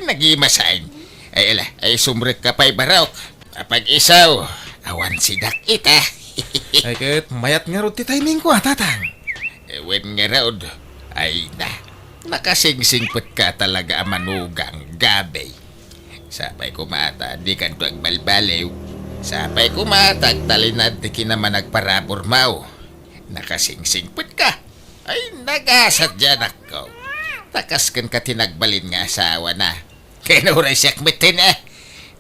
nagimasan. Ay, ala, ay, sumrekka pay, barok. Apag isu, awan sidak ita. Ay, ket mayat ngarud ti timingko, a, Tatang. Wen ngarud, ay na, nakasingsingpetka talaga a manugang, Gabi. Sapay koma ta dikanto agbalbaliw. Sapay koma ta agtalinaed ti kinamanagparaburmo. Nakasingsingpetka. Ay, nagasat diay anakko. Ta kas kenka ti nagbalin nga asawana. Ken uray siak metten, a,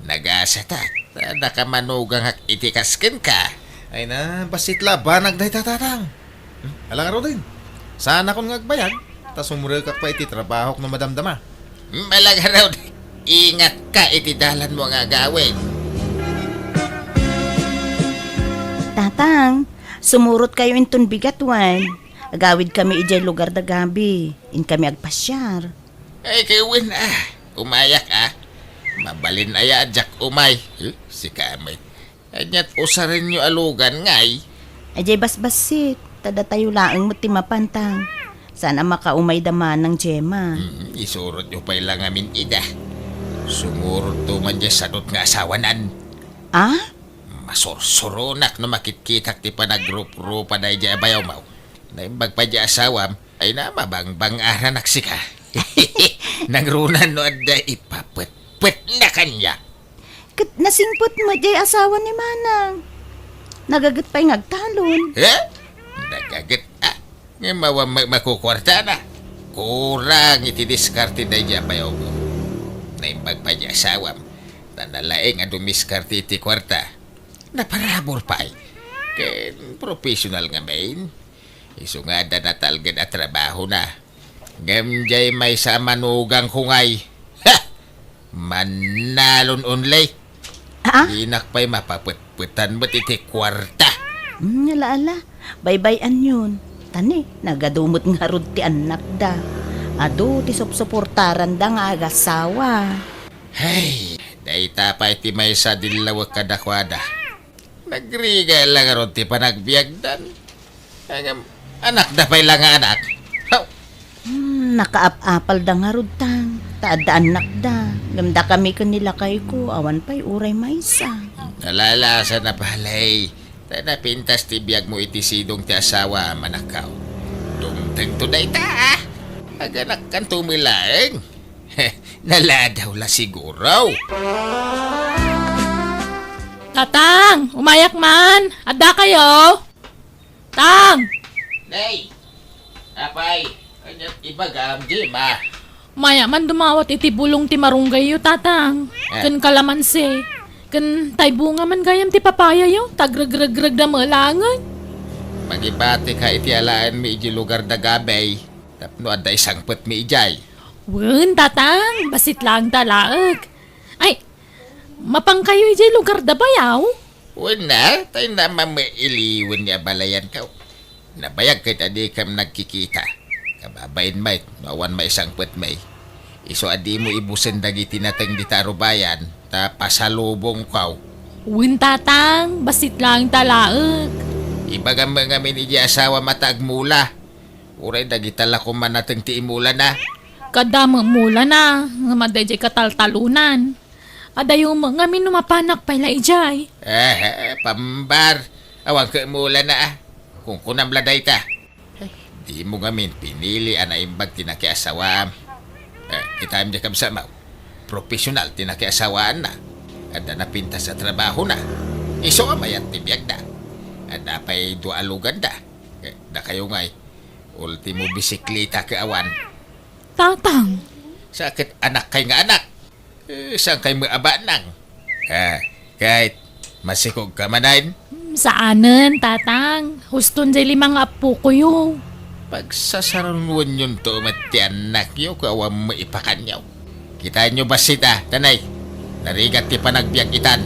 nagasatak. Ta adda ka manugangak iti kas kenka. Ay na, bassit la a banag dayta, Tatang. Hmm, ala ngaruden. Saanakon nga agbayag, ta sumrekak pay iti trabahok no madamdama. Hmm, ala ngarud. Ingatka iti dalanmo nga agawid. Tatang, sumurotkayo inton bigat wen. Agawidkami idiay lugar da Gabi. Inkami agpasiar. Ay, ket wen, a. Umayak, a. Mabalin aya a diak umay. Eh, sika met. Ania't usarenyo a lugan ngay? Idiay basbassit, ta datayo laeng met ti mapan, Tang. Saan a makaumay da manang Gemma. Hmm, isurotyo pay la ngamin ida. Sumurotto man diay sadot nga asawanan. A? Masursuronak no makitkitak ti panagruprupa daydiay a bayawmo. Naimbag pay diay asawam, ay na, mabangbang-aranak sika. Nangruna no adda ipapetpetna kaniak. Ket nasingpet met diay asawa ni manang. Nagaget pay nga agtalon. Eh? Nagaget, a. Ngem awan ma-, makukuartana. Kurang iti diskarte daydiay a bayawmo. Naimbag pay diay asawam. Ta nalaing a dumiskarte iti kuarta. Naparabur pay. Ken professional ngamin. Isu nga adda natalged a trabahona. Ngem diay maysa a manugangko ngay. Ha! Mannalon only. A? Dinak pay mapapetpetan met iti kuarta. Hmm, ala, ala. Baybay-anyon. Ta ni, nagadu met ngarud ti annakda. Adu ti supsuportaranda nga agasawa. Hay, dayta pay ti maysa a dillawek kadakuada. Nagrigat la ngarud ti panagbiagdan. Ngem, anakda pay la nga anak. Haw! Hmm, nakaap-apalda ngarud, Tang, ta adda annakda. Ngem dakami ken ni lakayko, awan pay uray maysa. Ala, ala, saan a palay. Ta napintas ti biagmo iti sidong ti asawam, anakko. Dumtengto dayta, a. Aganakkanto met laeng. Naladaw la siguro. Tatang, umayak man. Addakayo? Tang! Nay! Apay, ania't ibagam, Gemma? Maya man dumawat iti bulong ti marunggayyo, Tatang. Ah. Ken kalamansi. Ken tay bunga man gayam ti papayayo, ta agregregregda met laengen. Makibatika iti alaenmi idiay lugar da Gabi. Tapno adda isangpetmi idiay. Wen, Tatang, bassit laeng ta laeng. Ay, mapankayo idiay lugar da bayaw? Wen, a, tay na mamailiwen nga balayanko. Nabayag ket a dikam nagkikita. Kababain met, no awan maisangpet met. Isu a dimo ibusen dagiti nateng dita a rubayan, ta pasalubongkaw. Wen, Tatang, bassit laeng ta laeng. Ibagam met ngamin iti asawam a ta agmula. Uray dagita la koma nateng ti imulana. Adda met mulana, ngem adda idiay kataltalonan. Adayo met ngamin no mapanak pay la idiay. Eh, pambar. Awan ket mulana, ah. Kunkunam la dayta. Dimo ngamin pinili a naimbag ti nakiasawam. Eh, kitaem diay kabsatmo. Profesional ti nakiasawaanna. Adda napintas a trabahona. Isu a mayat ti biagda. Adda pay dua a luganda. Eh, dakayo ngay, ultimo bisikleta ket awan. Tatang. Sa ket anakkay nga anak. Eh, saankay met a banang? Ah, ket, masikogka manen? Hmm, saanen, Tatang. Huston diay lima nga appokoyo. Pagsasarunonyon to met ti annakyo, ket awan met ipakanyo. Kitaenyo bassit a, tanay. Narigat ti panagbiag itan.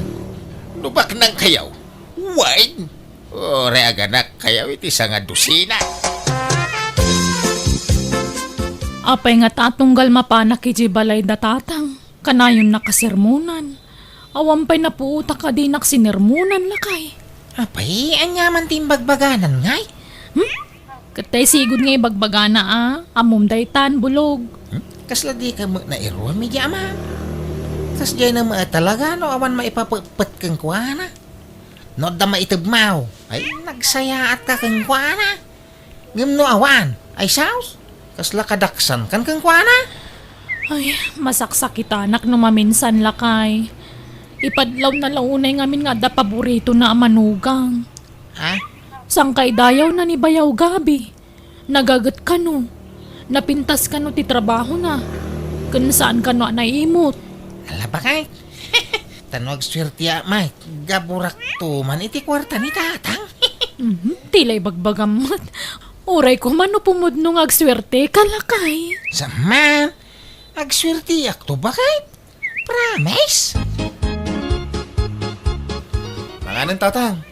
No baknangkayo, wen, uray aganakkayo iti sangadusina. Apay ngata a tunggal mapanak idiay balayda, Tatang? Kanayon nakasermonan. Awan pay napuotak a dinak sinermonan, lakay. Apay, aniaman ti imbagbaganan, ngay? Hmm? Ket tay sigud nga ibagbagana a, ammom daytan, bulog. Hmm? Kasla dika met nairuam idiay ama. Kasdiay na met talaga no awan maipapetpet kenkuana. No adda maitedmaw, ay nagsayaatka kenkuana. Ngem no awan, ay saos, kasla kadaksankan kenkuana? Ay, masaksakitanak no maminsan, lakay. Ipadlawna la unay ngamin nga adda paboritona a manugang. Ha? Sangkay dayawna ni Bayaw Gabi. Nagaget kano. Napintas kano ti trabahona. Ken saan kano a naimot. Ala, bakit? Ta no agsuerteak met, gaburakto man iti kuarta ni Tatang. Mhm, ti la ibagbagam met. Uray koma no pumudno nga agsuerteka, lakay. Sa man, agsuerteakto, bakit? Promise? Manganen, Tatang.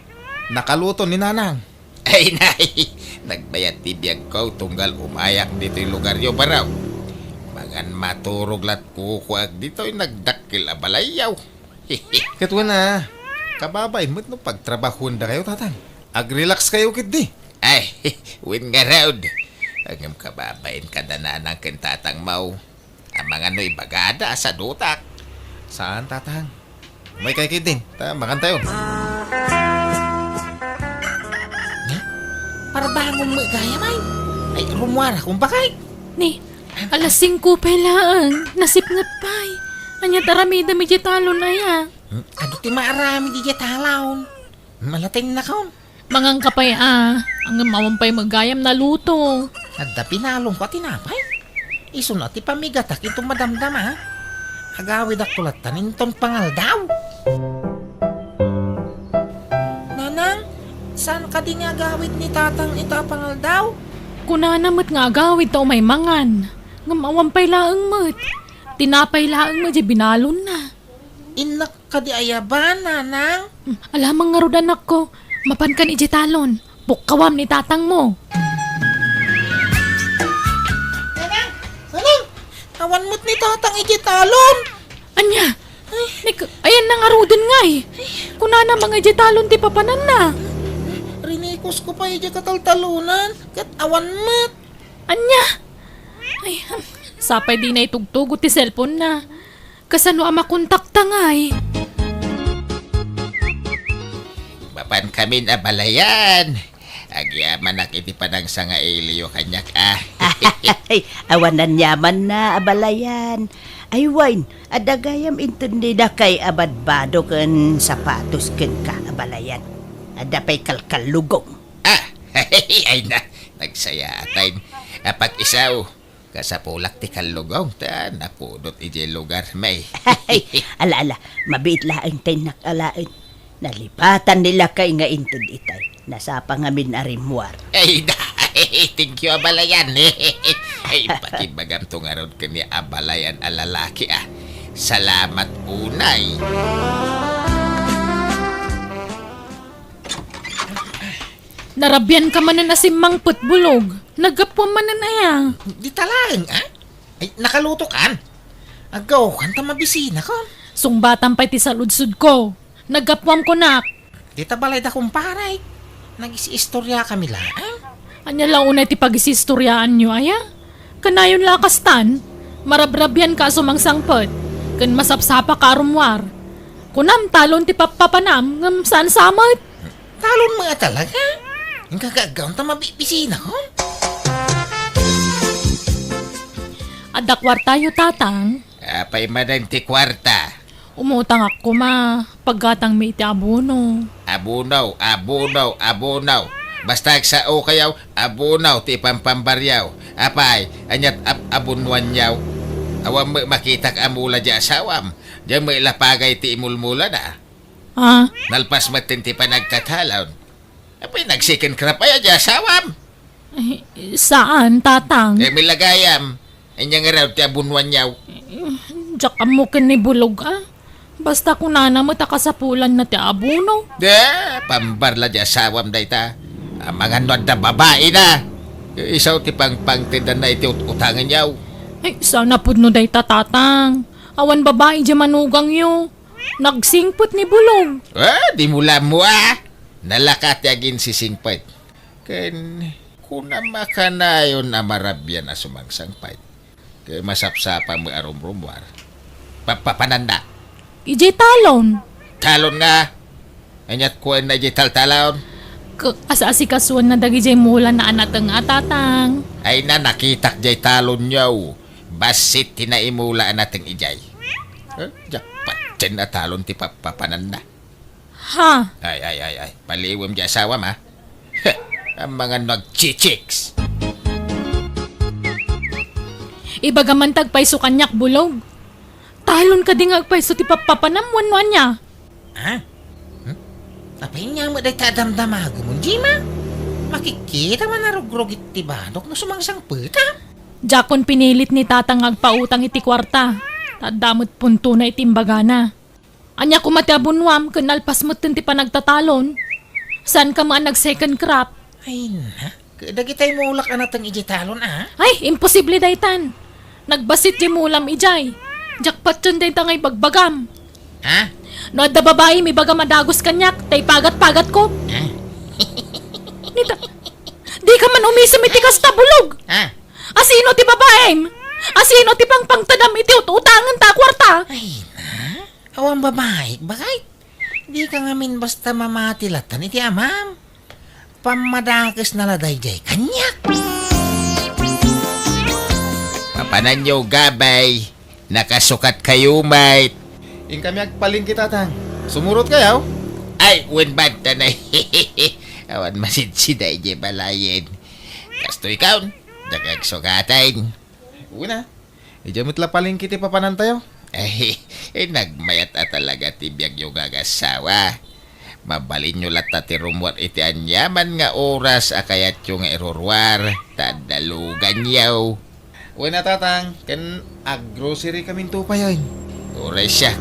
Nakaluto ni Nanang. Ay, nay, nagbayat ti biagko tunggal umayak ditoy lugaryo, baro. Mangan maturog lat kukuak ditoy nagdakkel a balayyo. Ket wen a, kababain met no pagtrabahuendakayo, Tatang. Ag-relax kayo ketdi. Ay, wen ngarud. Ngem kababain kada Nanang ken Tatangmo. Amangan no ibagada a sadutak. Saan, Tatang? Umaykay ketdin, ta mangantayo. Na? Parbangon met gayam ay. Ay, rummuarakon, bakit? Ni, alas singko pay laeng, nasipnget pay. Ania ti aramidem idiay talon aya? Hmm, adu ti maaramid idiay talon. Malatennakon. Manganka pay a, ngem awan pay met gayam naluto. Adda pinalongko a tinapay. Isuna ti pamigatak inton madamdama. Agawidakto latta inton pangaldaw. Nanang, saan kadi nga agawid ni Tatang ita pangaldaw? Kunana met nga agawid ta umay mangan. Ngem awan pay laeng met. Tinapay laeng met diay binalonna. Innak kadi ayaban, Nanang? Hmm, alamang ngarud, anakko. Mapankan idiay talon. Pukkawam ni Tatangmo. Nanang! Nanang! Awan met ni Tatang idiay talon! Ania? Ay. Ni, ayanna ngaruden ngay. Kunana, mangngeg idiay talon ti papananna. Rinikusko pay idiay kataltalonan, ket awan met. Ania? Ay, sapay dina itugtugot ti cellphone-na. Kasano a makontakta ngay? Mapankamin, abalayan. Agyamanak iti panangsangailiyo kaniak, a. Ay, awan aniamanna, abalayan. Ay, wen, adda gayam inton dinakay a badbado ken sapatos kenka, abalayan. Adda pay kalkallugong. A, ay na, nagsayaat a pag-isu. Kasapulak ti kallugong ta napudot idiay lugarmi. Ala, ala, mabiit laeng ta innak alaen. Nalipatan ni lakay nga inted itay. Nasapa ngamin a rimmuar. Ay, da-, thank you, abalayan. Ay, pakibagamto ngarud ken ni abalayan a lalaki, a. Salamat unay. Narabian ka manen a simmangpet, Bulog. Naggapuam manen aya? Dita laeng, a? Ay, nakaluto kan? Aggaw kan ta mabisina kan? Sungbatan pay ti saludsodko. Naggapuam kunak. Dita balay da kumpare. Nagis-istorya kami laeng. Ania la unay ti pagis-istoryaanyo, aya? Kanayon la a kastan, marabrabian ka a sumangsangpet, ken masapsapa ka a rummuar. Kunam, talon ti pappapanam, ngem saan sa met? Talon met a talaga? Inka aggaw ta mabibisina kon? Adda kuartayo, Tatang? Apay manen ti kuarta? Umutangak koma, paggatangmi iti abono. Abono, abono, abono. Basta agsao kayo, abono ti ipampambaryo. Apay, aniat ab-, abonuanyo? Awan met makitak a mula di asawam. Diay met lapagay ti imulmulana. Ah? Nalpas met ti panagtatalon. Apay, nag-second crop aya di asawam? Eh, saan, Tatang? Eh, milagayam. Anya nga raw ti abonuanyo? Diak ammo ken ni Bulog, a. Basta kunana met a kasapulanna ti abono. De, pambarla di asawam dayta. Amangan no adda babaina. Isaw ti pangpangtedanna iti ut-utanganyo. Ay, sana pudno dayta, Tatang. Awan babai di manugangyo. Nagsingpet ni Bulog. Ah, di mo lammo, a. Nalaka ti aginsisingpet. Ken kunam a kanayon a marabian a sumangsangpet. Ket masapsapa met a rumrummuar. Papapananda. Idiay talon. Talon nga? Aniat kuenna idiay taltalon? K-, as-asikasuenna dagidiay mulana a nateng a, Tatang. Ay na, nakitak diay talonyo. Bassit ti naimula a nateng idiay. Eh, diak patien a talon ti papapananda. Ha? Ay, ay, ay, ay. Paliwem di asawam, a. Heh, amangan no agchichiks. Ibagam man ti agpayso kaniak, Bulog. Talon kadi nga agpayso ti pappapanam wenno ania? Ha? Hmm? Apay ania met dayta a damdamagom, Jima? Makikita man a rugrugit ti banok no sumangsangpet, a? Diakon pinilit ni Tatang nga agpautang iti kuarta. Ta adda met puntona iti imbagana. Ania koma ti abonuam ken nalpas metten ti panagtatalon? Saanka met a nag-second crop? Ay, na. Dagitay mulak a nateng idiay talon, a? Ay, imposible daytan. Nagbassit diay mulam idiay. Diak patien dayta nga ibagbagam. Ha? No adda babaim, ibagam a dagus kaniak, ta ipagat-pagatko. Ha? Nita, dika man umisem iti kasta, Bulog. Ha? Asino ti babaim? Asino ti pangpangtedam iti ut-utangenta a kuarta? Ay, na. Awan babaik, bakit? Dika ngamin basta mamati latan iti amam. Pammadakesna la daydiay kaniak. Papananyo, gabay. Nakasukat kayo, mate. Inkami agpalengke, Tatang. Sumurot kayo? Ay, wen, banta na. Awan masidsi daydiay balayen. Kastoy kaon, diak agsukaten. Wen a. Idiay met la palengke ti papanantayo. Ay, eh, nagmayat a talaga ti biagyo nga agassawa. Mabalinyo latta ti rummuar iti aniaman nga oras a kayatyo nga iruruar, ta adda luganyo. Wen a, Tatang, ken aggrocery kaminto payen. Uray siak,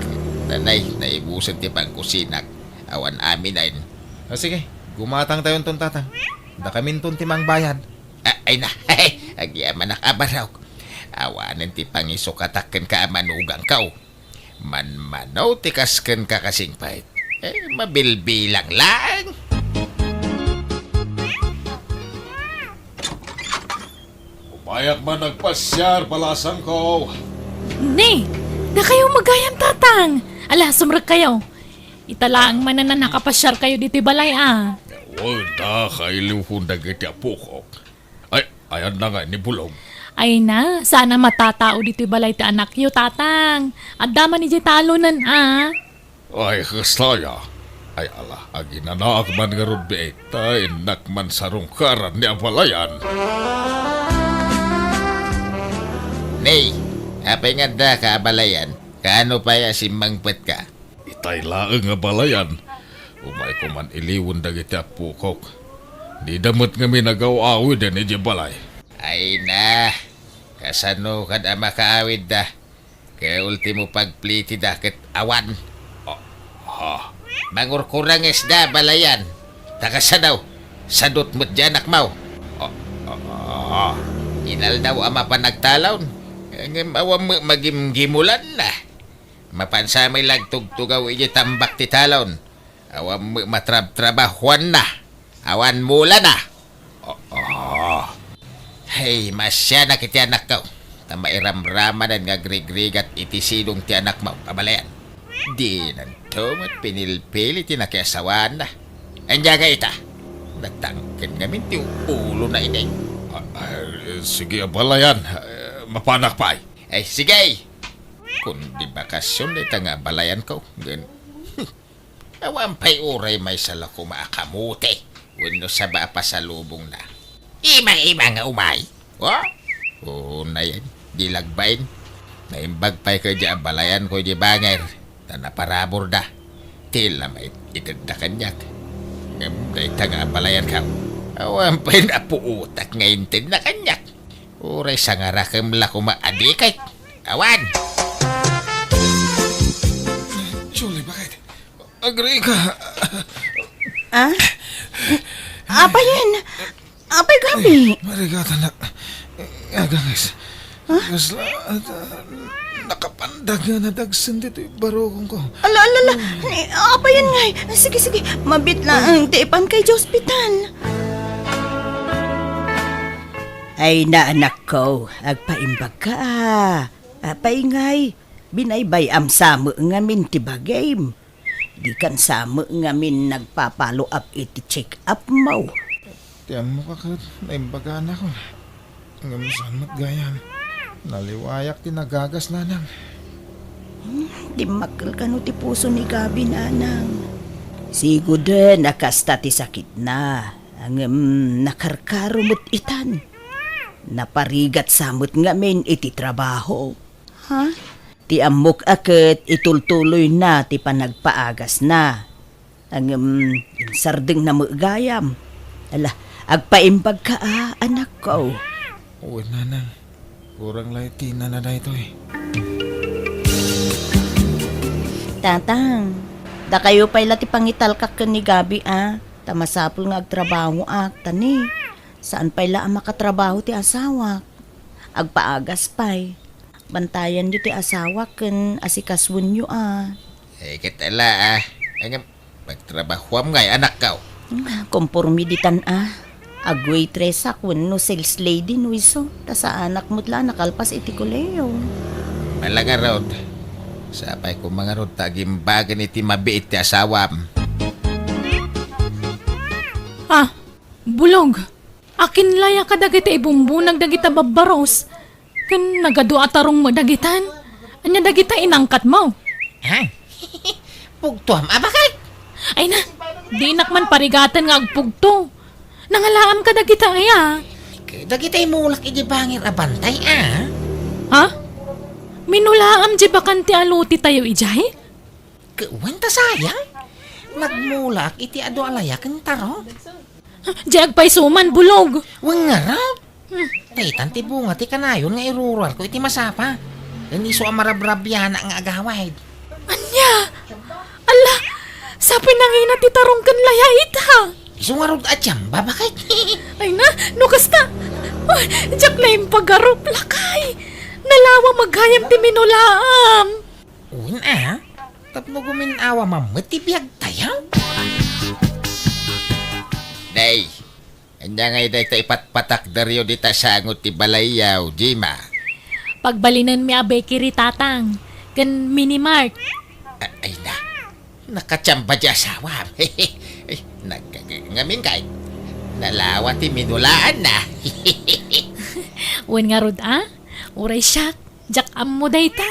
ta nay, naibusen ti pangkusinak. Awan aminen. O sige, gumatangtayonton, Tatang. Dakaminton ti mangbayad. A-, ay na, agyamanak a barok. Awanen ti pangisukatak kenka a manugangko. Manmano ti kas kenka, kasingpet. Eh, mabilbilang laeng. Umayak man agpasiar, balasangko. Ni, dakayo magayam, Tatang. Ala, sumrek kayo. Ita laeng manen a nakapasiar kayo ditoy balay, a. Wen ta, kailiwkon dagiti apokok. Ay, ayanna nga ni Bulog? Ay na, saan a matatao ditoy balay ti anakyo, Tatang. Adda man idiay talonen, a. Ay, kasta aya. Ay, ala, aginanaak man ngarud biit, ta innak man sarungkaran ni abalayan. Nay, apay nga addaka abalayan? Kaano pay a simmangpetka? Itay laeng nga balayan. Umayko man iliwen dagiti apokok. Dida met ngamin agaw-awiden idiay balay. Ay na, kasano kad a makaawidda? Kaya ultimo pagplitida ket awan. Ah, ha? Mangurkurangesda balayan. Ta kasano? Sadut met di anakmo. O, o, o. Inaldaw a mapan agtalon. Ngem awan met magimgimulanna. Mapan sa met la agtugtugaw iti tambak ti talon. Awan met matrabtrabahuanna. Awan mulana. O, o. Hey, maasianak iti anakko. Ta mairamramanen nga agrigrigat iti sidong ti anakmo, abalayan. Dinanto met pinilpili ti nakiasawaanna. Ania nga ita? Natangken ngamin ti ulona, inay. Ah, ah, sige, abalayan. Eh, mapanak pay. Ay, sige. Kundi bakasion dayta nga abalayanko. Ngem, awan pay uray maysa la koma a kamote wenno saba a pasalubongna. Ima-ima nga umay. O? Oo, nayan. Di lagbain. Naimbag pay kadi abalayanko idi bangir. Ta naparaburda. Ti la maitedda kaniak. Ngem dayta nga abalayanko. Awan pay napuotak nga intedna kaniak. Uray sangarakem la koma a dikit. Awan! Julie, bakit? Agrika! Ah? Apay yen? Apay gabi? Marigatan na. Aganges. Huh? Kasla, ah, nakapandag nga nadagsen ditoy barukongko. Ala, ala, ala. Ni, apay yen ngay? Sige, sige. Mabit laeng ti ipankay iti ospital. Ay, naanakko, agpaimbagka, a. Apay ngay, binaybay-am sa met ngamin ti bagim. Dikan sa met ngamin nagpa-follow up iti check-up mo. Ti ammok a ket naimbaganak. Ngem saan met gayam. Naliwayak ti nagagas, nanang. Hmm, dimmakkel kano ti puso ni Gabi, nanang. Siguden a kasta ti sakitna. Ngem nakarkaro met itan. Naparigat sa met ngamin iti trabaho. Ha? Ti ammok a ket itultuloyna ti panagpaagasna. Ngem insardengna met gayam. Ala, agpaimbagka a, anakko. Wen, nanang. Kurang la iti inana daytoy. Tatang, dakayo pay la ti pangitalkak ken ni Gabi a, ta masapul nga agtrabahoak, ta ni, saan pay la a makatrabaho ti asawak. Agpaagas pay. Bantayanyo ti asawak ken asikasuenyo a. Eh, ket ala, ah. Ngem, magtrabahoam ngay, anakko. Komporme ditan a. Agwaitress wenno sales lady no isu. Ta saanak met la nakalpas iti kolehiyo. Ala ngarud. Sapay koma ngarud ta agimbagen iti mabiit ti asawam. Ah, bulog. Akin la ya kadagiti ibumbunag dagita babbaros? Ken nagadu a tarong met dagitan? Ania dagita inangkatmo? Ha? Pugtoam a bakit? Ay na, dinak man parigaten nga agpugto. Nangalaam kadagita aya? Dagita imulak iti bangir a bantay, a? Ha? Minulaam di bakan ti alutitayo idiay? Ket wen ta sayang, nagmulaak iti adu a layak ken taro. Diay agpayso man, bulog. Wen ngarud. Hmm. Daytan ti bunga ti kanayon nga iruruarko iti masapa. Ken isu a marabrabianak nga agawid. Ania? Alla, sapay nangina ti tarong ken laya ita. Isu ngarud a tiamba, bakit? Ay na, no kasta. Ay, diak la impagarup, lakay. Nalawa gayam ti minulaam. Wen a, tapno gumin-awa man met ti biagtayo. Nay, ania ngay dayta ipatpatakderyo dita sango ti balayyo, Jima? Pagbalinenmi a bakery, Tatang, ken mini mart. A-, ay na, nakatiamba ti asawam. Ay, nag-, ngamin kay, nalawa ti minulaanna. Wen ngarud a, uray siak. Diak ammo dayta.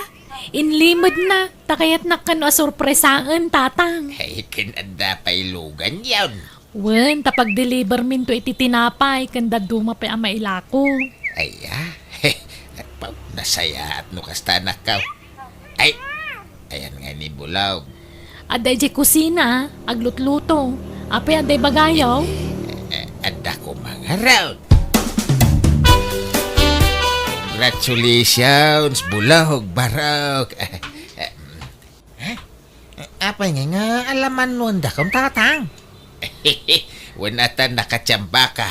Inlimedna, ta kayatnak kano a sorpresaen, Tatang. Ay, ken adda pay luganyon. Wen, ta pagdeliverminto iti tinapay, ken dadduma pay a mailako. Ay, ah. Pau, nasayaat no kasta, anakko. Ay, ayan nga ni Bulog. Adda idiay kusina, aglutluto. Apay, adda ibagayo? Eh, adda koma ngarud. Congratulations, Bulog, Barok. Eh, eh, eh, apay nga, nga alaman no andakon, Tatang? Wen, ata nakatiambaka.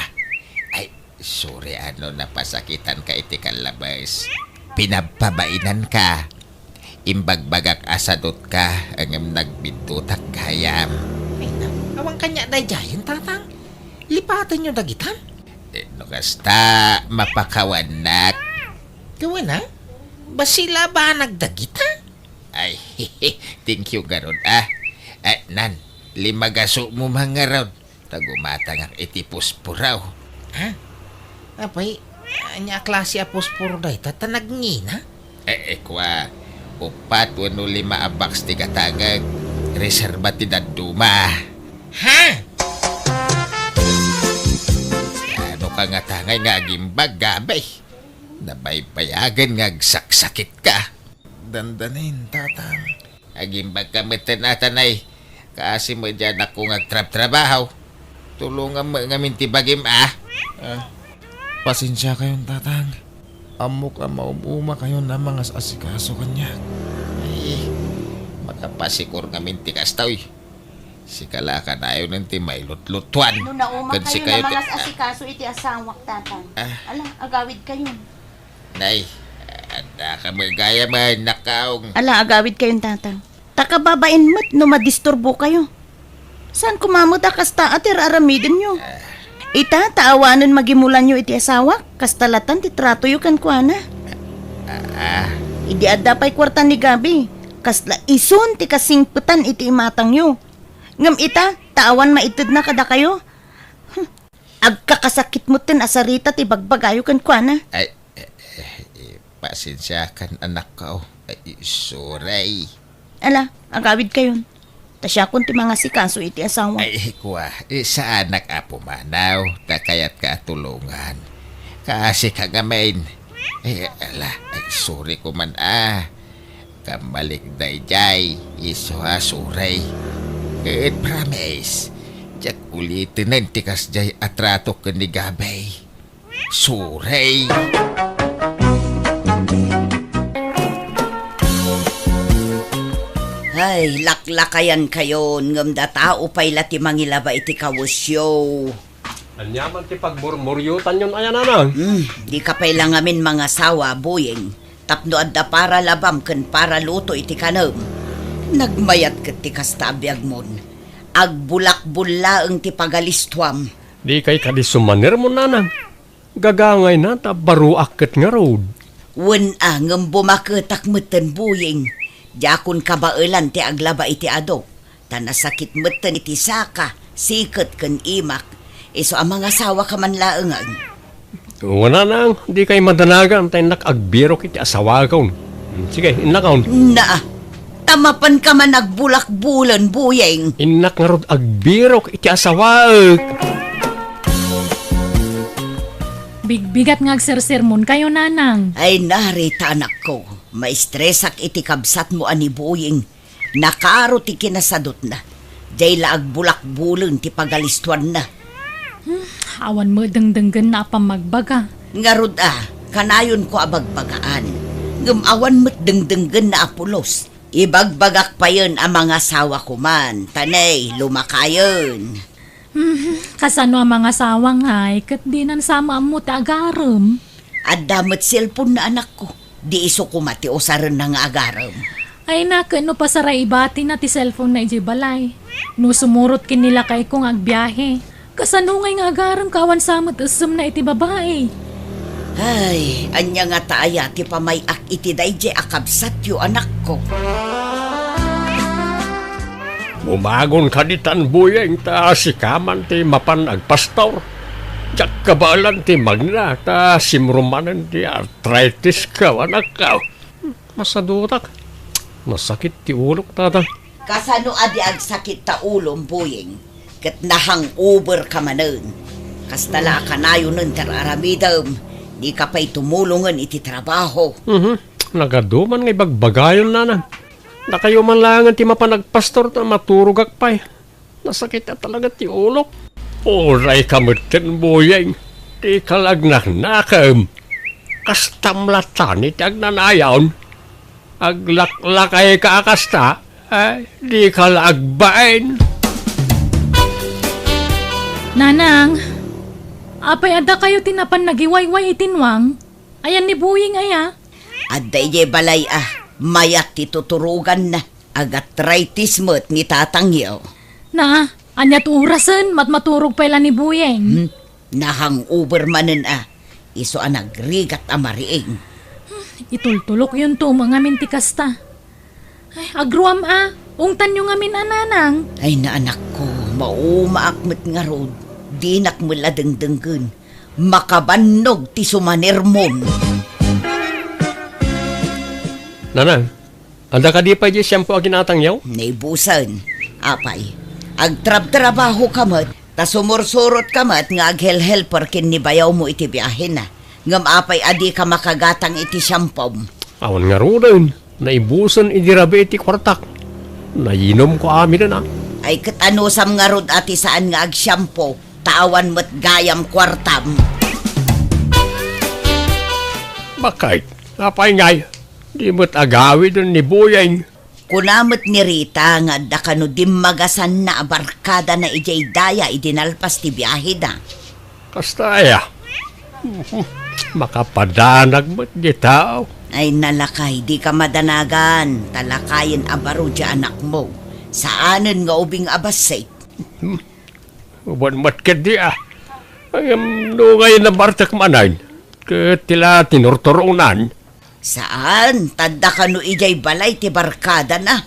Ay, sorry a no napasakitanka iti kallabes. Pinabpabainanka. Imbagbagak a sadutka, ngem nagbiddutak gayam. Ay, na, awan kaniak daydiayen, Tatang. Lipatenyo dagitan. Eh, no kasta, mapakawannak. Kawana? Basi labanak dagita? Ay, thank you garud, ah. Eh, Nan, limagaso mo man ngarud. Ta gumatangak iti posporo. Ha? Apay, ania a klase a posporo dayta ta nagngina? Eh, eh, kua, upat wenno lima a box ti gatangek. Reserba ti dadduma. Ha? Ano ka nga tangay nga agimbag, Gabi? Nabaybayagen nga agsaksakit ka. Dandanin, Tatang. Agimbag ka metten, Tatang, ay. Kaasi met diay anakko nga agtrabtrabaho. Tulongam met ngamin ti bagim, ah. Ah, pasensia kayon, Tatang. Ammok a maum-uma kayon a mangas-asikaso kaniak. Ay, makapasikor ngamin ti kasta, uy. Sika la kanayon ti mailutlutuan. No nauma ken kayo sikayo ti, mangas-asikaso iti asawak, Tatang. Ah. Ala, agawid kayon. Nay, adda ka met gayam a nakaong. Ala, agawid kayon, Tatang. Ta kababain met no madisturbo kayo. Saan koma met a kasta a ti ar-aramidenyo? Ah. Ita, ta awanen magimulanyo iti asawak, kasta latan ti tratoyo kenkuana. Ah. Idi adda pay kuarta ni Gabi, kasla isun ti kasingpetan iti imatangyo. Ngem ita, ta awan maitedna kadakayo. Hmm. Agkakasakit metten a sarita ti bagbagayo kenkuana. Ay, eh, eh, eh, pasensiakan, anakko. Ay, sorry. Ala, agawid kayon. Ta siakon ti mangasikaso iti asawa. Ay, kua, eh, saanak a pumanaw, ta kayatka a tulongan. Kaasi ka ngamin. Eh, ala, ay, sorry ko man, ah. Kammalik daydiay, isu a sorry. Ket promise, diak ulitenen ti kasdiay a trato ken ni Gabay. Sorry. Ay, laklakayan kayon, ngem datao pay la ti mangilaba iti kawesyo. Ania man ti pagmurmuriotanyon aya, Nanang? Hmm, di ka pay la ngamin mangasawa, Buyeng, tapno adda para labam ken para luto iti kanem. Nagmayat ket ti kasta a biagmon. Agbulakbul laeng ti pagalistuam. Di kay kadi sumanermon, Nanang. Gagangayna ta baruak ket ngarud. Wen a, ngem bumaketak metten, Buyeng. Diakon kabaelan ti aglaba iti ado, ta nasakit metten iti saka, siket ken imak. Isu a mangasawaka man laengen. Wen a, Nanang, di kay madanagan ta innak agbirok iti asawakon. Sige, innakon. Naa, ta mapanka man agbulakbulen, Buyeng. Innak ngarud agbirok iti asawaek. Bigbigat nga agsersermonkayo, Nanang. Ay, narita, anakko. Maistresak iti kabsatmo a ni Buyeng. Nakaro ti kinasadutna. Diay la agbulakbulen ti pagalistuanna. Hmm, awan met dengdenggenna a pammagbaga. Ngarud a, kanayonko a bagbagaan. Ngem awan met dengdenggenna a pulos. Ibagbagak payen a mangasawako man, ta nay, lumakayen. Hmm, kasano a mangasawa ngay, ket dinan sa maammo ti agarem? Adda met cellphone na anakko. Di isu koma ti usarenna nga agarem. Ay na, ket no pasaray ibatina ti cellphone na idiay balay. No sumurot ken ni lakayko nga agbiahe. Kasano ngay nga agarem ka awan sa met essemna iti babai? Ay, ania ngata aya ti pamay-ak iti daydiay a kabsatyo, anakko? Umagon ka ditan, Buyeng, ta sika man ti mapan agpastor. Diak kabaelan ti magna, ta simrummanen ti arthritis ka, anakko. Masadutak. Nasakit ti ulok, Tatang. Kasano a di agsakit ta ulom, Buyeng? Ket na-hangover ka manen. Kasta la a kanayonen ti ar-aramidem, di ka pay tumulongen iti trabaho. Mhm. Nagadu man nga ibagbagayon, Nanang. Dakayo man laengen ti mapan agpastor ta maturogak pay. Nasakit a talaga ti ulok. Uray ka metten, Buyeng. Dika la agnaknakem. Kastam latta ti agnanayon. Aglaklakay ka a kasta, eh, dika la agbain. Nanang, apay adda kayo ti napan nagiwayway iti nuang? Ayan ni Buying aya? Adda idiay balay a, mayat ti tuturoganna. Agatritis met ni tatangyo. Na, aniat orasen, matmaturog pay la ni Buying? Hmm? Nahangover manen a. Isu a nagrigat a mariing. Itultulokyonto met ngamin ti kasta. Ay, agruam a, ungtanyo ngamin a, Nanang. Ay, naanakko, maumaak met ngarud. Dinak met la dengdenggen. Makabannog ti sumanermon. Nanang, adda kadi pay diay shampoo a ginatangyo? Naibusen. Apay, agtrabtrabahoka met, ta sumursurotka met nga aghelhelper ken ni bayawmo iti biahena. Ngem apay a dika makagatang iti shampoo? Awan ngaruden, naibusen idi rabii ti kuartak. Nayinomko aminen a. Ay, ket anusam ngarud a ti saan nga agshampoo, ta awan met gayam kuartam. Bakit? Apay ngay, di met agawiden ni Buying? Kuna met ni Rita nga adda kano dimmagasanna a barkadana idiay daya idi nalpas ti biaheda. Kasta aya? Makapadanag met di tao. Ay, nalakay, dika madanagan, ta lakayen a baro diay anakmo. Saanen nga ubing a bassit. Wen met ketdi a. Ngem no ngay nabartek manen, ket ti la tinurturonan. Saan, ta adda kano idiay balay ti barkadana.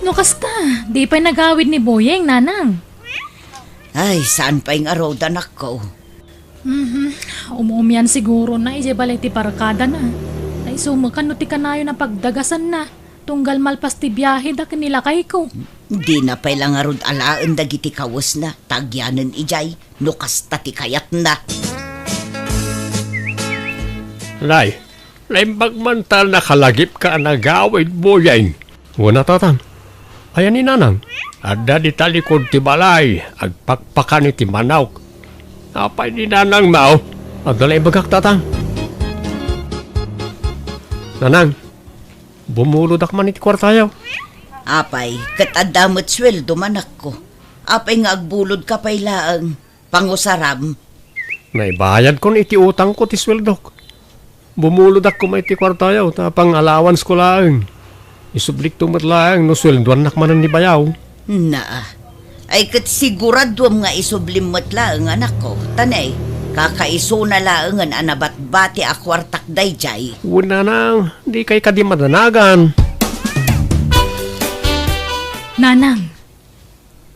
No kasta, di pay nagawid ni Buying, Nanang. Ay, saan pay ngarud, anakko? Mhm. Umumian sigurona idiay balay ti barkadana. Ay, sumekano ti kanayon a pagdagasanna. Tunggal malpas ti biaheda ken ni lakayko. Dina pay la ngarud alaen dagiti kawesna, ta agyanen idiay, no kasta ti kayatna. Nay, naimbag man ta nakalagipka a nagawid, Buying. Wen a, Tatang. Ayan ni Nanang? Adda dita likud ti balay, agpakpakan iti manok. Apay ni Nanang, mao? Adda la ibagak, Tatang. Nanang, bumulodak man iti kuartayo. Apay, ket adda met sueldo, anakko. Apay nga agbulodka pay laeng? Pangusaram. Naibayadkon iti utangko ti sueldok. Bumulodak koma iti kuartayo, ta pang-allowance ko laeng. Isublikto met laeng no sueldoannak manen ni bayaw. Naa. Ay, ket siguraduam nga isublim met laeng, anakko. Ta ne, kakaisuna laengen a nabatbati a kuartak daydiay. Wen, Nanang, dikay kadi madanagan. Nanang,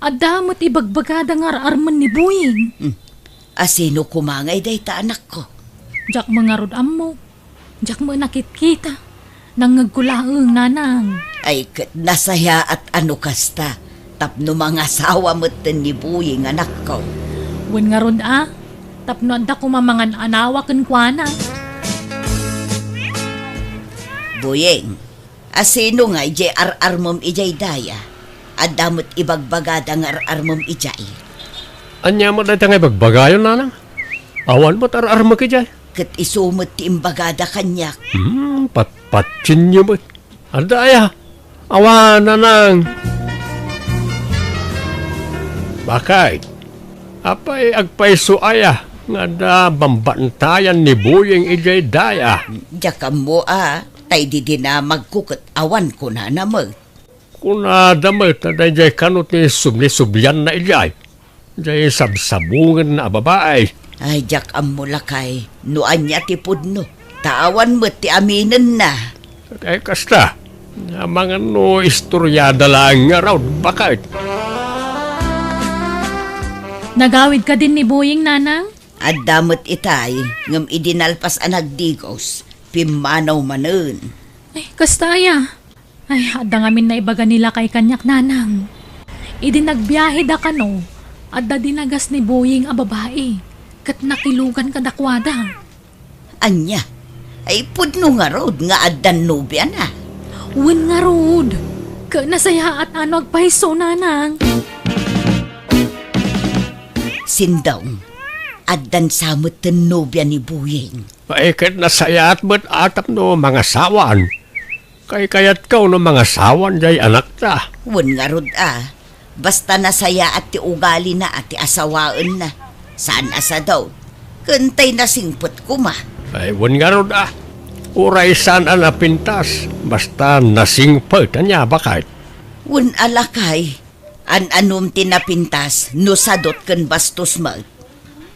adda met ibagbagada nga ar-armen ni Buying. Hmm. Asino koma ngay dayta, anakko? Diak met ngarud ammo. Diak met nakitkita. Nangngegko laeng, Nanang. Ay, ket nasayaat a no kasta. Tapno mangasawa metten ni Buying, anakko. Wen ngarud a, tapno adda koma mangan-anawa kenkuana. Buying, asino ngay diay ar-armem idiay daya? Adda met ibagbagada nga ar-armem idiay. Ania met dayta nga ibagbagayo, Nanang? Awan met ar-armek idiay. Ket isu met ti imbagada kaniak. Hmm, patpatinyo met. Adda aya? Awan, Nanang. Bakit? Apay agpayso aya nga adda bambantayan ni Buying idiay daya? Diak ammo a, ta idi dinamagko ket awan kunana met. Kunada met a daydiay kano ti subli-sublianna idiay. Diay sabsabungenna a babai. Ay, diak ammo, lakay, no ania ti pudno, ta awan met ti aminenna. Ay, kasta. Amangan no istoriada laeng ngarud, bakit? Nagawid kadin ni Buying, Nanang? Adda met itay, ngem idi nalpas a nagdigos, pimmanaw manen. Ay, kasta aya? Ay, adda ngamin naibaga ni lakay kaniak, Nanang. Idi nagbiaheda kano, adda dinagas ni Buying a babai, ket nakilugan kadakuada. Ania? Ay, pudno ngarud nga addan nobiana? Wen ngarud. Ket nasayaat a no agpayso, Nanang. Sindong, addan sa metten nobia ni Buying. Ay, ket nasayaat met a tapno mangasawan. Kaykayatko no mangasawan diay anakta. Wen ngarud a. Basta nasayaat ti ugalina a ti asawaenna, saan a sadaw, ken tay nasingpet koma. Ay, wen ngarud a. Uray saan a napintas, basta nasingpet, ania, baket? Wen a, lakay, an-anom ti napintas no sadot ken bastos met.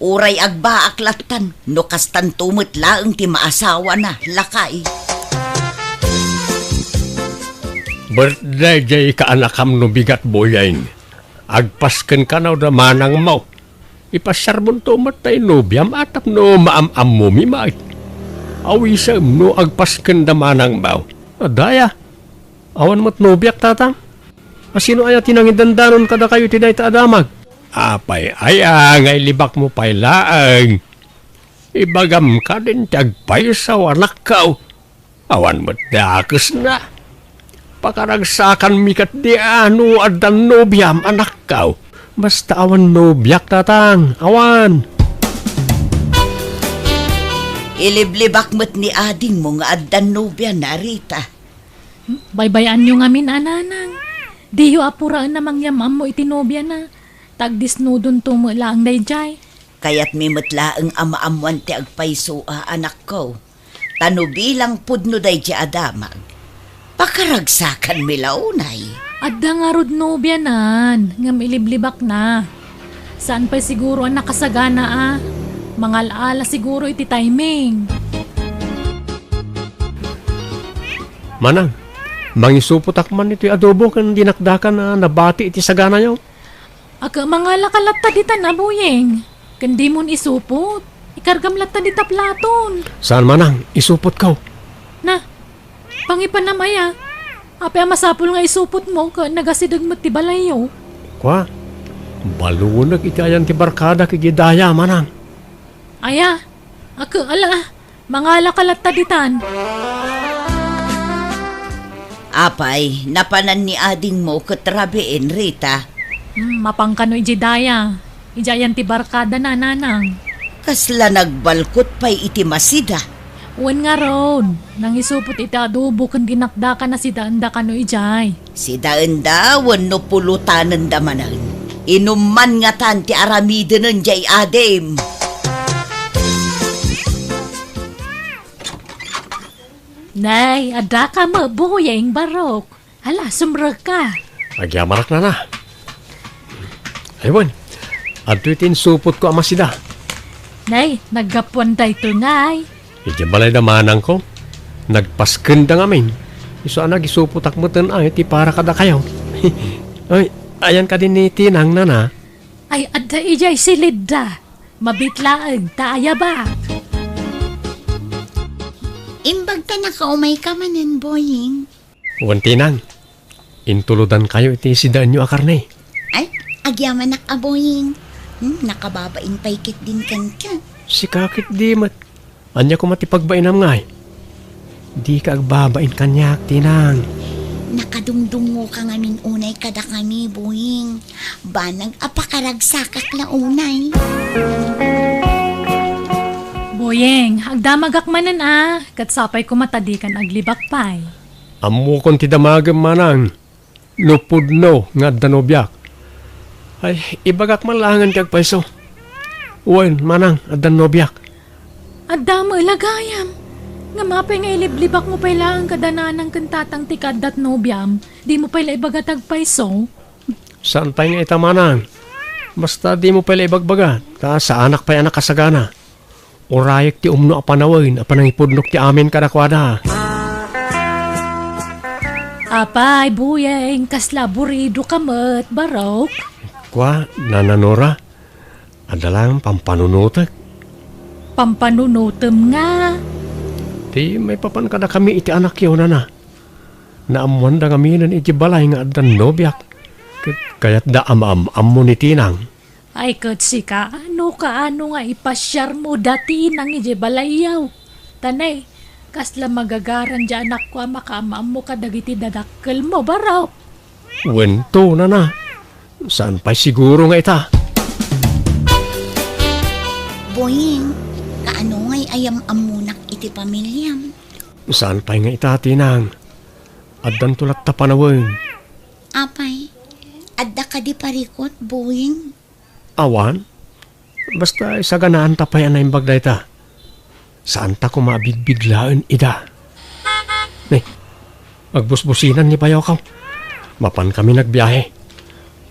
Uray agbaak lattan no kastanto met laeng ti maasawana, lakay. Birthday jay kaanakam no bigat, Boyeng. Agpasken kano da manangmo. Ipasiarbonto met tay nobiam a tapno maam-ammomi met. Awisem no agpasken da manangmo. Adda aya. Awan met nobiak, tatang. A, sino aya ti nangidandanon kadakayo iti dayta a damag? Apay aya nga ilibakmo pay laeng? Ibagam kadin ti agpayso, anakko. Awan met dakesna. Pakaragsakanmi ketdi a no addan nobiam, anakko. Basta awan nobiak, tatang. Awan. Iliblibak met ni adingmo nga addan nobiana, Rita. Baybay-anyo ngamin a, nanang. Diyo apuraen a mangyam-ammo iti nobiana. Ta agdisnudonto met laeng daydiay. Kayatmi met laeng a maammoan ti agpayso a, anakko. Ta no bilang pudno daydiay a damag, pakaragsakanmi la unay. Adda ngarud nobianan, ngem iliblibakna. Saan pay siguro a nakasagana a. Mangal-ala siguro iti timing. Manang, mangisupotak man iti adobo ken dinakdakan a nabati iti saganayo. Aga, mangalaka latta ditan a, Boyeng. Ken dimon isupot. Ikargam latta dita platon. Saan, manang, isupotko. Na, pangipanam aya. Apay a masapul nga isupotmo ket nagasideg met ti balayyo. Kua, balunek iti ayan ti barkadak idiay daya, manang. Aya, aga, ala, mangalaka latta ditan. Apay, napanan ni adingmo ket rabiin, Rita? Hmm, mapan kano idiay daya. Idiay ayan ti barkadana, nanang. Kasla nagbalkot pay iti masida. Wen ngarud, nangisupot iti adobo ken dinakdakan a sidaenda kano idiay. Sidaenda wenno pulotanenda manen. Inumman ngatan ti aramidenen diay adim. Nay, addaka met, Boyeng, barok. Hala, sumrekka. Agyamanak, nana. Ay, wen, adtoy ti insupotko a masida. Nay, naggapuan daytoy, nay. Idiay balayda manangko, nagpaskenda ngamin. Isu a nagisupotak meten ay ti para kadakayo. Ay, ayan kadi ni Tinang, nana? Ay, adda idiay silidda. Mabitlaeng ta ayabak. Imbag ta nakaumayka manen, Boying. Wen, Tinang, intulodankayo iti sidaenyo a karne. Ay, agyamanak a, Boying. Hmm, nakababain pay ketdin kenka. Sika ketdi met. Ania koma ti pagbainam ngay? Dika agbabain kaniak, Tinang. Nakadungdungngoka ngamin unay kadakami, Boying. Banag a pakaragsakak la unay. Boying, agdamagak manen a, ket sapay koma ta dikan aglibak pay. Ammokon ti damagem, manang. No pudno nga adda nobiak. Ay, ibagak man laengen ti agpayso. Wen, manang, addan nobiak. Adda met la gayam. Ngem apay nga iliblibakmo pay laeng kada nanang ken tatang ti kaaddat nobiam? Dimo pay la ibaga ti agpayso? Saan pay nga ita, manang? Basta dimo pay la ibagbaga, ta saanak pay a nakasagana. Urayek ti umno a panawen a panangipudnok ti amin kadakuada. Apay, Boying, kasla aburidoka met, barok? Kua, Nana Nora, adda laeng pampanunotek. Pampanunotem nga? Ti maipapan kadakami iti anakyo, nana. Naammoanda ngaminen iti balay nga addan nobiak. Ket kayatda a maam-ammo ni Tinang. Ay, ket sika, no kaano nga ipasiarmo da Tinang idiay balayyo? Ta nay, kasla magagaran diay anakko a makaam-ammo kadagiti dadakkelmo, barok? Wen to, nana. Saan pay siguro nga ita? Boying, kaano ngay a yam-ammonak iti pamiliam? Saan pay nga ita, Tinang? Addanto latta panawen. Apay, Adda kadi parikut, Boying? Awan. Basta isaganaanta pay a naimbag dayta. Saanta koma a bigbiglaen ida. Ne, agbusbusinan ni Bayokaw. Mapan kami nagbiahe.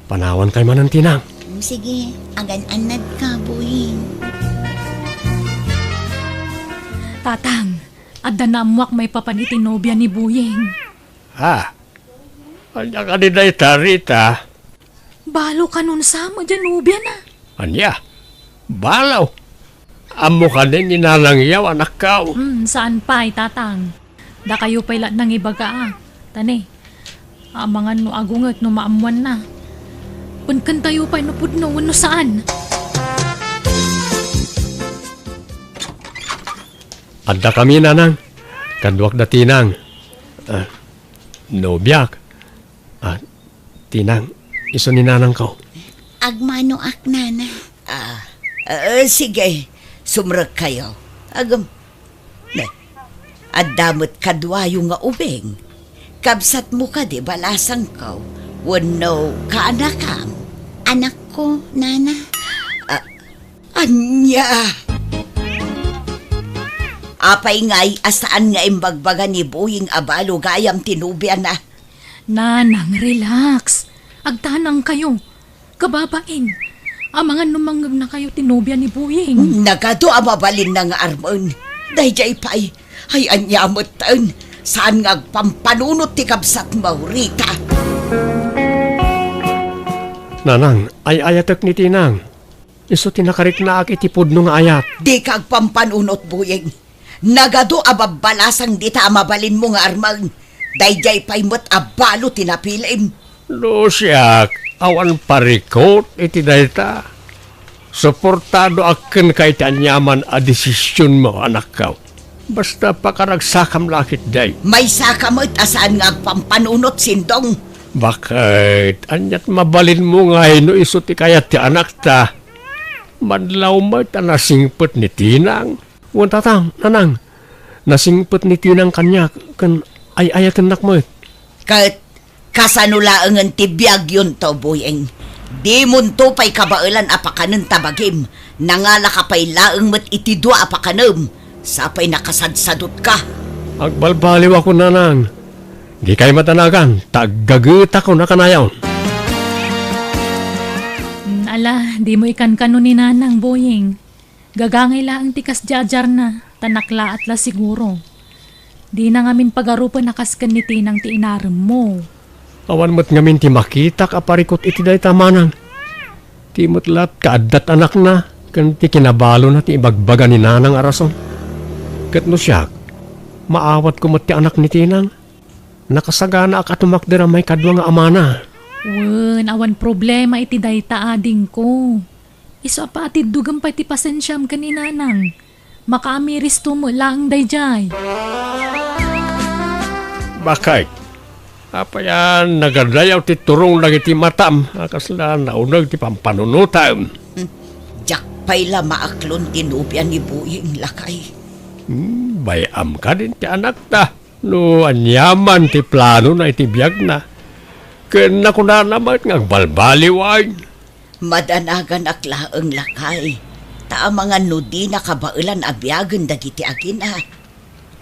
Panawan kay manen Tinang. Sige, agan-annad ka, Boying. Tatang, adda naammoak maipapan iti nobia ni Boying. Ha? Ania kadi dayta, Rita? Balo kanon sa met diay nobiana. Ania? Balo? Ammo kadi ni Nanang Yaw, anakko? Hmm, saan pay, Tatang. Dakayo pay la nangibaga, a. Ta ne, amangan no agunget no maammoanna. Penkentayo pay no pudno wenno saan. Adda kami, Nanang. Kaduak da Tinang. Ah, nobiak. Ah, Tinang, isu ni Nanangko. Agmanoak, Nana. Ah, eh, sige. Sumrekkayo. Agum-, ne. Adda met kaduayo nga ubing. Kabsatmo kadi balasangko wenno kaanakam? Anakko, Nana. Ah, ania? Apay ngay a saan nga imbagbaga ni Boying a balo gayam ti nobiana? Nanang, relax. Agtanangkayo. Kababain. Amangan no mangngegnakayo ti nobia ni Boying. Nagadu a mabalinna nga armen. Daydiay pay. Ay, ania metten. Saan nga agpampanunot ti kabsatmo, Rita? Nanang, ay-ayatek ni Tinang. Isu ti nakariknaak iti pudno nga ayat. Dika agpampanunot, Boying. Nagadu a babbalasang dita a mabalinmo nga armen. Daydiay pay met a balo ti napilim. No siak, awan parikut iti dayta. Suportadoak kenka iti aniaman a desisionmo, anakko. Basta pakaragsakam la ketdi. Maysaka met a saan nga agpampanunot, Sindong. Baket, aniat mabalinmo ngay no isu ti kayat ti anakta? Madlaw met a nasingpet ni Tinang. Wen, Tatang, Nanang, nasingpet ni Tinang kaniak ken ay-ayatennak met. Ket kasano laengen ti biagyonto, Boying? Dimonto pay kabaelan a pakanen ta bagim. Nangalaka pay laeng met iti dua a pakanem. Sa pay nakasadsadutka. Agbalbaliwakon, Nanang. Dikay madanagan, ta aggagetako nakanayon. Mm, ala, dimo ikankano ni Nanang, Boying. Gagangay laeng ti kasdiadiarna, ta naklaat la siguro. Dina ngamin pagarupen a kas ken ni Tinang ti inaremmo. Awan met ngamin ti makitak a parikut iti dayta, Manang. Ti met latta kaaddat anakna, ken ti kinabalona ti ibagbaga ni Nanang a rason. Ket no siak, maawatko met ti anak ni Tinang. Nakasaganaak a tumakder a maikadua nga amana. Wen, awan problema iti dayta, adingko. Isu a paatiddogem pay ti pasensiam ken ni Nanang. Makaamiristo met laeng daydiay. Baket, apay a nagadayaw ti turong dagiti matam a kasla nauneg ti pampanunotam? Hmm, diak pay la maaklon ti nobia ni Boying, lakay. Hmm, bay-am kadin ti anakta. No aniaman ti planona iti biagna, ken nakunana met nga agbalbaliwen. Madanaganak laeng, lakay, ta amangan no dina kabaelan a biagen dagiti agina.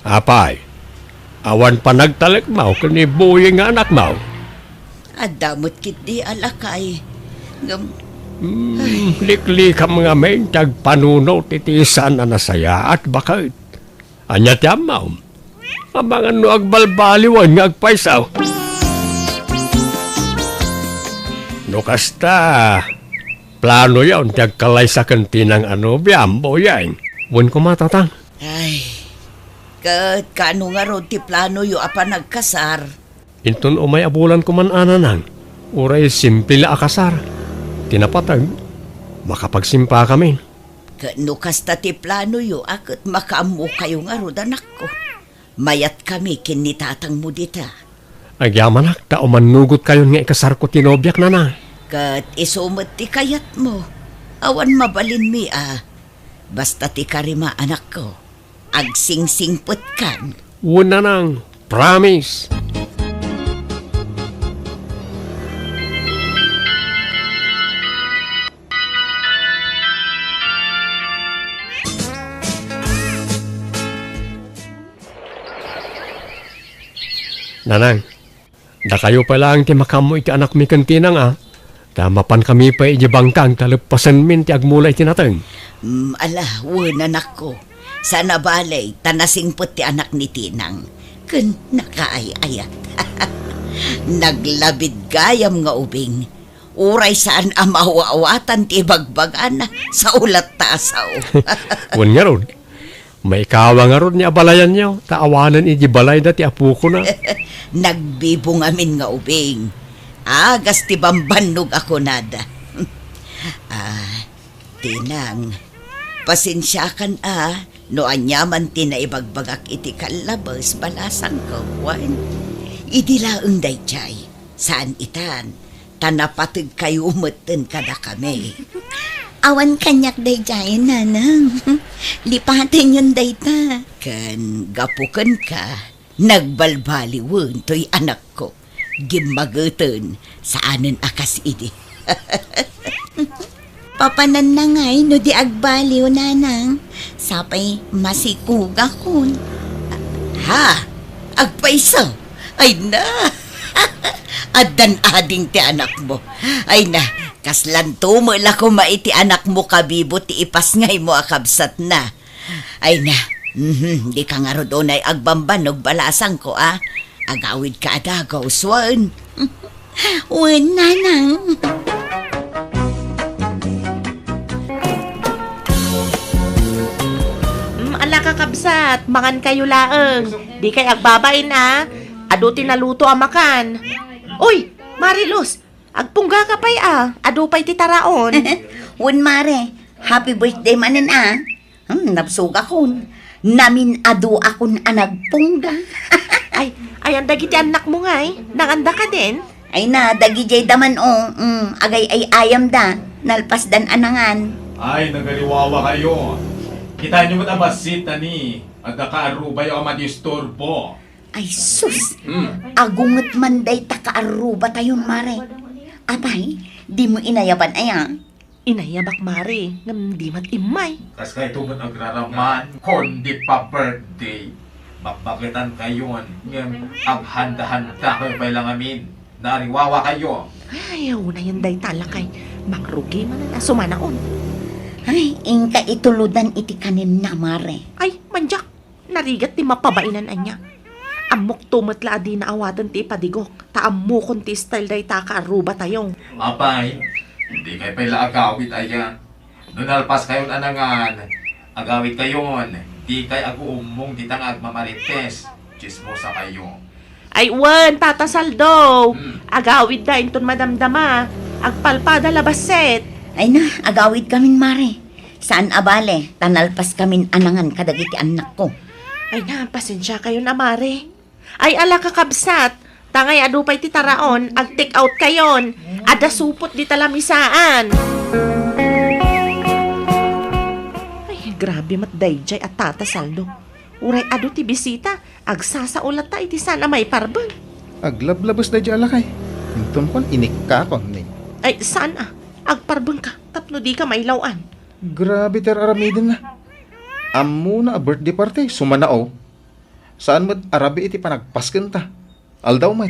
Apay, awan panagtalekmo ken ni Boying nga anakmo? Adda met ketdi a lakay. Ngem, hmm, liklikam ngamin ti agpanunot iti saan a nasayaat, baket. Ania ti ammom? Amangan no agbalbaliwen nga agpayso. No kasta, planoyon ti agkalaysa ken Tinang a nobiam, Boying? Wen koma, Tatang. Ay, ket kaano ngarud ti planoyo a panagkasar? Inton umay a bulan koman a, Nanang, uray simple la a kasar. Ti napateg, makapagsimpakamin. Ket no kasta ti planoyo a ket makaammokayo ngarud, anakko, mayatkami ken ni tatangmo dita. Agyamanak ta umannugotkayon nga ikasarko ti nobiak, Nanang. Ket isu met ti kayatmo. Awan mabalinmi a. Basta ti karima, anakko. Agsingsingpetkan. Wen, Nanang. Promise. Nanang, dakayo pay laeng ti makaammo iti anakmi ken Tinang a, ta mapankami pay idiay bangkang ta leppasenmin ti agmula iti nateng. Mm, ala, wen, anakko. Saan a bale, ta nasingpet ti anak ni Tinang. Ken nakaay-ayat. Naglabid gayam nga ubing. Uray saan a maaw-awatan ti ibagbagana, sao latta a sao. Wen ngarud, maikawa ngarud ni abalayanyo, ta awanen idi balayda ti apokona. Nagbibungamin nga ubing. Agas ti bambannog a kunada. Ah, Tinang, pasensiakan a no aniaman ti naibagbagak iti kallabes, balasangko, wen. Idi laeng daydiay, saan itan, ta napateg kayo metten kadakami. Awan kaniak daydiay, nanang. Lipatenyon dayta. Ken gapu kenka, nagbalbaliwen toy anakko. Gimmageten, saanen a kas idi. Papananna ngay no di agbaliw, nanang. Sapay masikugakon. Ha? Agpayso? Ay na! Addan ading ti anakmo. Ay na, kaslanto met la koma iti anakmo kabibo ti ipasngaymo a kabsatna. Ay na, mhm, dika ngarud unay agbambannog, balasangko a. Agawidka a dagaw, wen. Wen, nanang. Mm, ala, kakabsat, mangankayo laeng. Dikay agbabain a. Adu ti naluto a makan. Uy, Mariluz, agpunggaka pay a. Adu pay ti taraon. Wen, mare. Happy birthday manen a. Hmm, nabsogakon. Namin-aduakon a nagpungga. Ay, ayan dagiti annakmo ngay? Nangandakaden? Ay na, dagidiay da man, o. Hmm, agay-ay-ayamda. Nalpasdan a nangan. Ay, nagaliwawakayo. Kitaenyo met a bassit, tani. Adda kaarrubayo a madisturbo. Ay, sus! Hmm. Agunget man dayta kaarrubatayon, mare. Apay, dimo inayaban aya? Inayabak, mare, ngem di met immay. Kas kayto met agraraman, kon di pa birthday, bakbaketankayon, ngem aghandahanda kayo pay la ngamin. Naariwawakayo. Ay, unayen dayta, lakay. Mangrugi manen a sumanaon. Ay, inka itulodan iti kanenna, mare. Ay, mandiak. Narigat ti mapabainan ania. Ammokto met la a dina awaten ti ipadigok, ta ammokon ti style dayta a kaarrubatayo. Apay, dikay pay la agawid aya. No nalpaskayon a nangan, agawidkayon, dikay aguummong dita nga agmamarites, tsismosakayo. Ay, wen, Tata Saldo. Hmm. Agawidda inton madamdama. Agpalpada la bassit. Ay na, agawidkamin, mare. Saan a bale, ta nalpaskamin a nangan kadagiti annakko. Ay na, pasensiakayon a, mare. Ay, ala, kakabsat, ta ngay adu pay ti taraon, ag-take out kayon. Adda supot dita lamisaan. Ay, grabe met daydiay a Tata Saldo. Uray adu ti bisita, agsasao latta iti saan a maiparbeng. Aglablabes daydiay a lakay. Inton kuan, inikkakon ni. Ay, saan a. Agparbengka, tapno dika mailaw-an. Grabe ti ar-aramidenna. Ammona a birthday party, sumanao. Saan met a rabii ti panagpaskenta. Aldaw met.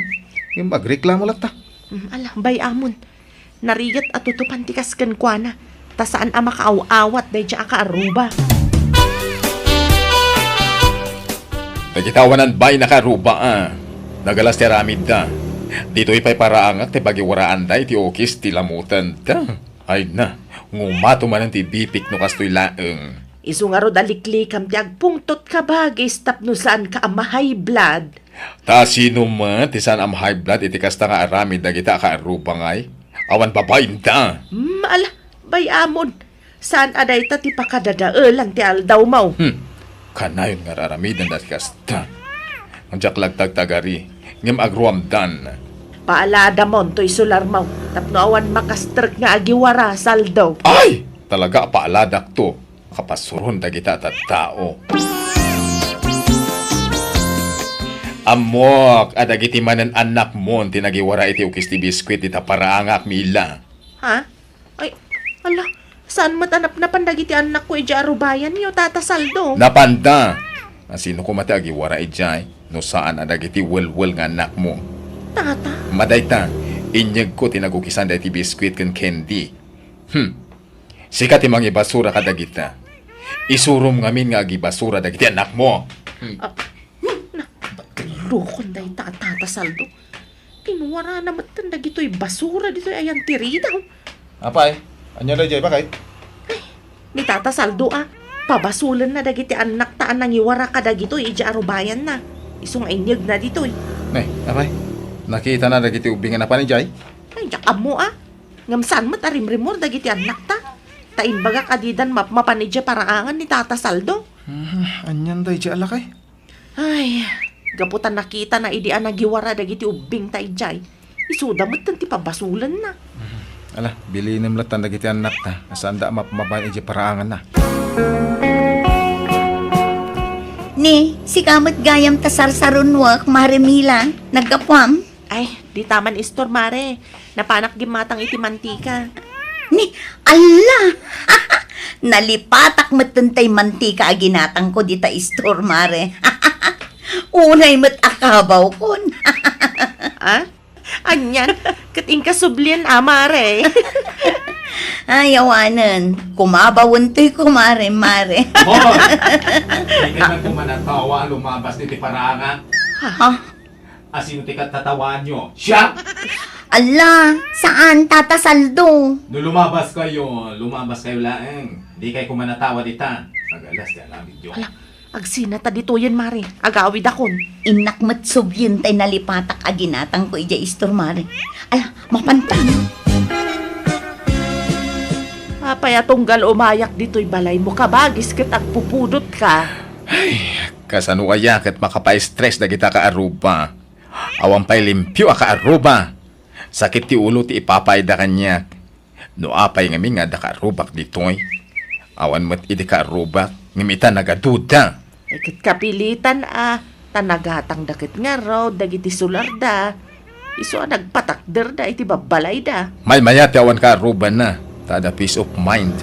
Ngem agreklamo latta. Mm, ala, bay-amon. Narigat a tutupan ti kas kenkuana, ta saan a makaaw-awat daydiay a kaarruba. Dagiti awanan bay a kaarruba a, nagalas ti aramidda. Ditoy pay paraangak ti pagiwaraanda iti ukis ti lamutenda. Ay na, ngumato manen ti bipik no kastoy laeng. Isu ngarud a liklikam ti agpungtot, kabagis, tapno saanka a ma-high blood. Ta sino met ti saan a ma-high blood iti kasta nga aramid dagita a kaarruba ngay? Awan babainda. Hmm, ala, bay-amon. Saan a dayta ti pakadadaelan ti aldawmo? Hmm. Kanayon nga ar-aramiden dagiti kasta. Diak lagtagtagari, ngem agruamdan. Paaladamon toy solarmo, tapno awan makastrek nga agiwara, Saldo. Ay! Talaga a paaladakto. Kapasuron dagita a tattao. Ammok a dagiti manen annakmon ti nagiwara iti ukis ti biskuit dita paraangak, Mila. Ha? Ay, ala, saan met a napnapan dagiti annakko idiay arubayanyo, Tata Saldo? Napanda! A, sino koma ti agiwara idiay? no saan a dagiti welwel nga annakmo. Tata? Madayta, inyegko ti nagukisan daytoy biskuit ken candy. Hmm. Sika ti mangibasura kadagita. Isurom ngamin nga agibasura dagiti annakmo. Hmm. Ah, hmm, na, lukon dayta a Tata Saldo. Kinwarana metten dagitoy basura ditoy ayan ti ridaw. Apay, ania daydiay, bakay? Ay, ni Tata Saldo a, pabasolenna dagiti annakta a nangiwara kadagitoy idiay arubayanna. Isu nga inyegna ditoy. Ne, apay, nakitana dagiti ubbing a napan idiay? Ay, diak ammo a. Ngem saan met a rimrimor dagiti annakta. Ta imbagak a didan mapmapan idiay paraangan ni Tata Saldo. Hmm, anian daydiay a lakay? Ay, gapu ta nakitana idi a nagiwara dagiti ubbingta idiay, isuda metten ti pabasolenna. Mhm. Ala, bilinem lattan dagiti annakta, a saanda a mapmapan idiay paraanganna. Ni, sika met gayam ta sarsarunoak, Mare Mila, naggapuam? Ay, dita man istor, Mare. Napanak gimmatang iti mantika. Ni, alla! Nalipatak metten tay mantika a ginatangko dita istor, Mare. Unay met a kabawkon. Ah? Anian? Ket inka sublien a, Mare. Ay, awanen. Kumabawen toy, kumare, Mare. Hoy! Di ka man kumanatawa a lumabas diti paraangan. Ha? Asino ti kattatawaanyo? Siak? Alla, saan, Tata Saldo? No lumabas kayo, lumabas kayo laeng. Di kayo kumanatawa dita. Agalas ti aramidyo. Ala, agsinata ditoyen, Mare. Agawidakon. Innak met sublien tay nalipatak a ginatangko idiay istor, Mare. Ala, mapantan. Apay a tunggal umayak ditoy balaymo, kabagis, ket agpupudotka? Ay, kasano aya ket makapaestres dagita kaarruba? Awan pay limpio a kaarruba. Sakit ti ulo ti ipapaayda kaniak. No apay ngamin nga adda kaarrubak ditoy, awan met idi kaarrubak, ngem ita nagaduda. Ay, ket kapilitan a, ta nagatangda ket ngarud dagiti sularda. Isu a nagpatakderda iti babbalayda. Maymaya ti awan kaarrubanna, ta adda peace of mind.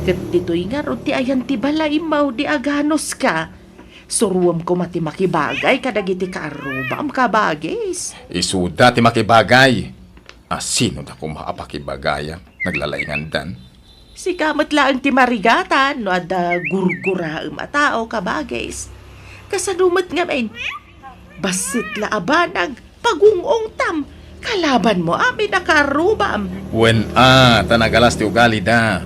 Ket ditoy ngarud ti ayan ti balaymo, di aganuska. Suroem koma ti makibagay kadagiti kaarrubam, kabagis. Isuda ti makibagay. Asinoda koma a pakibagayam? Naglalaingandan. Sika met laeng ti marigatan no adda gurguraem a tao, kabagis. Kasano met ngamin? Bassit la a banag, pagung-ungtam, kalabanmo amin a kaarrubam. Wen a, ta nagalas ti ugalida.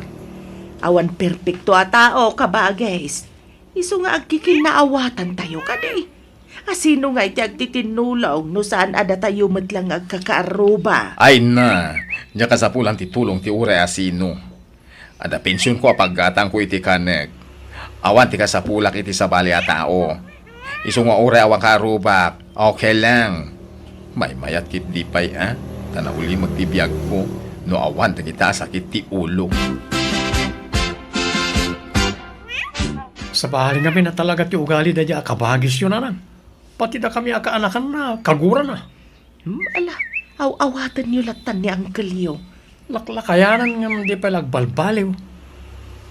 Awan perpekto a tao, kabagis. Isu nga agkikinnaawatan tayo kadi. Asino ngay ti agtitinnulong no saan a datayo met lang nga agkakaarruba? Ay na, nia kasapulan ti tulong ti uray asino. Adda pensionko a paggatangko iti kanek. Awan ti kasapulak iti sabali a tao. Isu nga uray awan kaarrubak, okay lang. Maymayat ketdi pay a, ta naulimek ti biagko no awan dagita a sakit ti ulo. Sabali ngamin a talaga ti ugali daydiay a kabagisyo, nanang. Pati dakami a kaanakanna, kagurana. Hmm, ala, aw-awatenyo lattan ni angkelyo. Laklakayanan ngem di pay la agbalbaliw.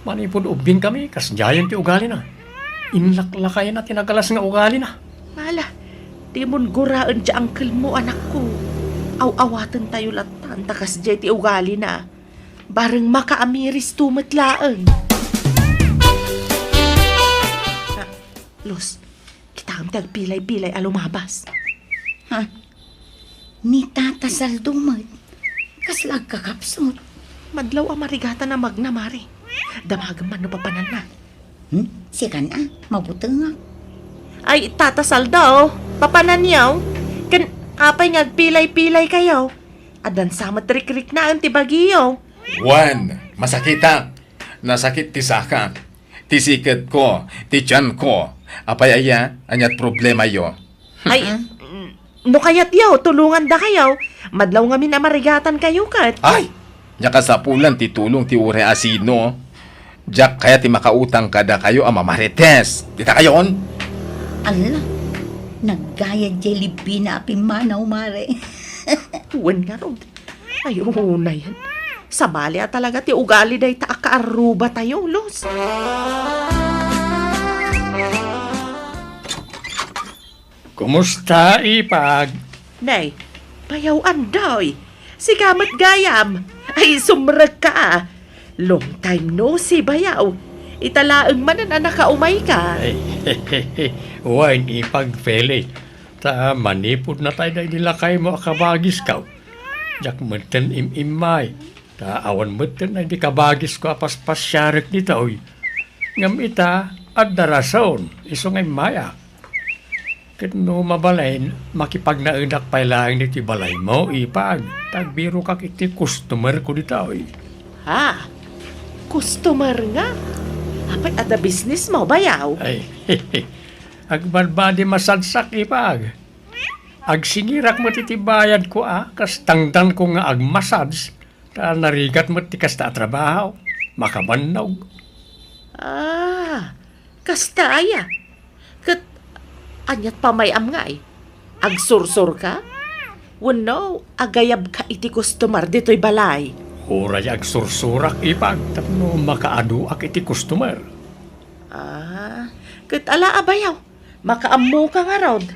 Manipud ubbingkami, kasdiayen ti ugalina. Inlaklakayna ti nagalas nga ugalina. Ala, dimon guraen ti angkelmo, anakko. Aw-awatentayo lattan ta kasdiay ti ugalina. Bareng makaamiristo met laeng. Ah, Luz, kitaem ti agpilay-pilay a lumabas. Ha? Ni Tata Saldo met. Kasla agkakapsut. Madlaw a marigatan a magna, Mare. Damagem man no papananna. Hmm? Sikan a, mabutengak. Ay, Tata Saldo, papananyo? Ken apay nga agpilay-pilay kayo? Addan sa met rikriknaen ti bagiyo. Wen, masakitak. Nasakit ti sakak, ti siketko, ti tianko. Apay aya, aniat problemayo? Ay, mm, no kayatyo, tulongandakayo. Madlaw ngamin a marigatan kayo ket. Ay! Nia kasapulan ti tulong ti uray asino. Diak kayat ti makautang kadakayo a mamarites. Dita kayon? Ala, naggayad diay libbina a pimmanaw, Mare. Wen ngarud. Ay, unayen. Sabali a talaga ti ugali dayta a kaarrubatayo, Luz. Kumusta, Ipag? Nay, bayaw Andoy. Sika met gayam. Ay, sumrekka. Long time no see, bayaw. Ita laeng manen a nakaumayka. Ay, wen, Ipag Feli. Ta manipud natay daydi lakaymo a kabagisko. Diak metten im-immay. Ta awan metten daydi kabagisko a paspasiarek ditoy. Ngem ita, adda rason, isu nga immayak. Ket no mabalin, makipagnaedak pay laeng ditoy balaymo, Ipag. Ta agbirokak iti customerko ditoy. Ha? Customer nga? Apay, adda businessmo, bayaw? Ay, agbadbadi masadsak, Ipag. Agsingirak met iti bayadko a kas tangdanko nga agmassage, ta narigat met ti kasta a trabaho, makabannog. Ah, kasta aya. Ket aniat pamayam ngay? Agsursurka? Wenno agayabka iti customer ditoy balay? Uray agsursurak, Ipag, tapno makaaduak iti customer. Ah, ket ala a bayaw. Makaammoka ngarud.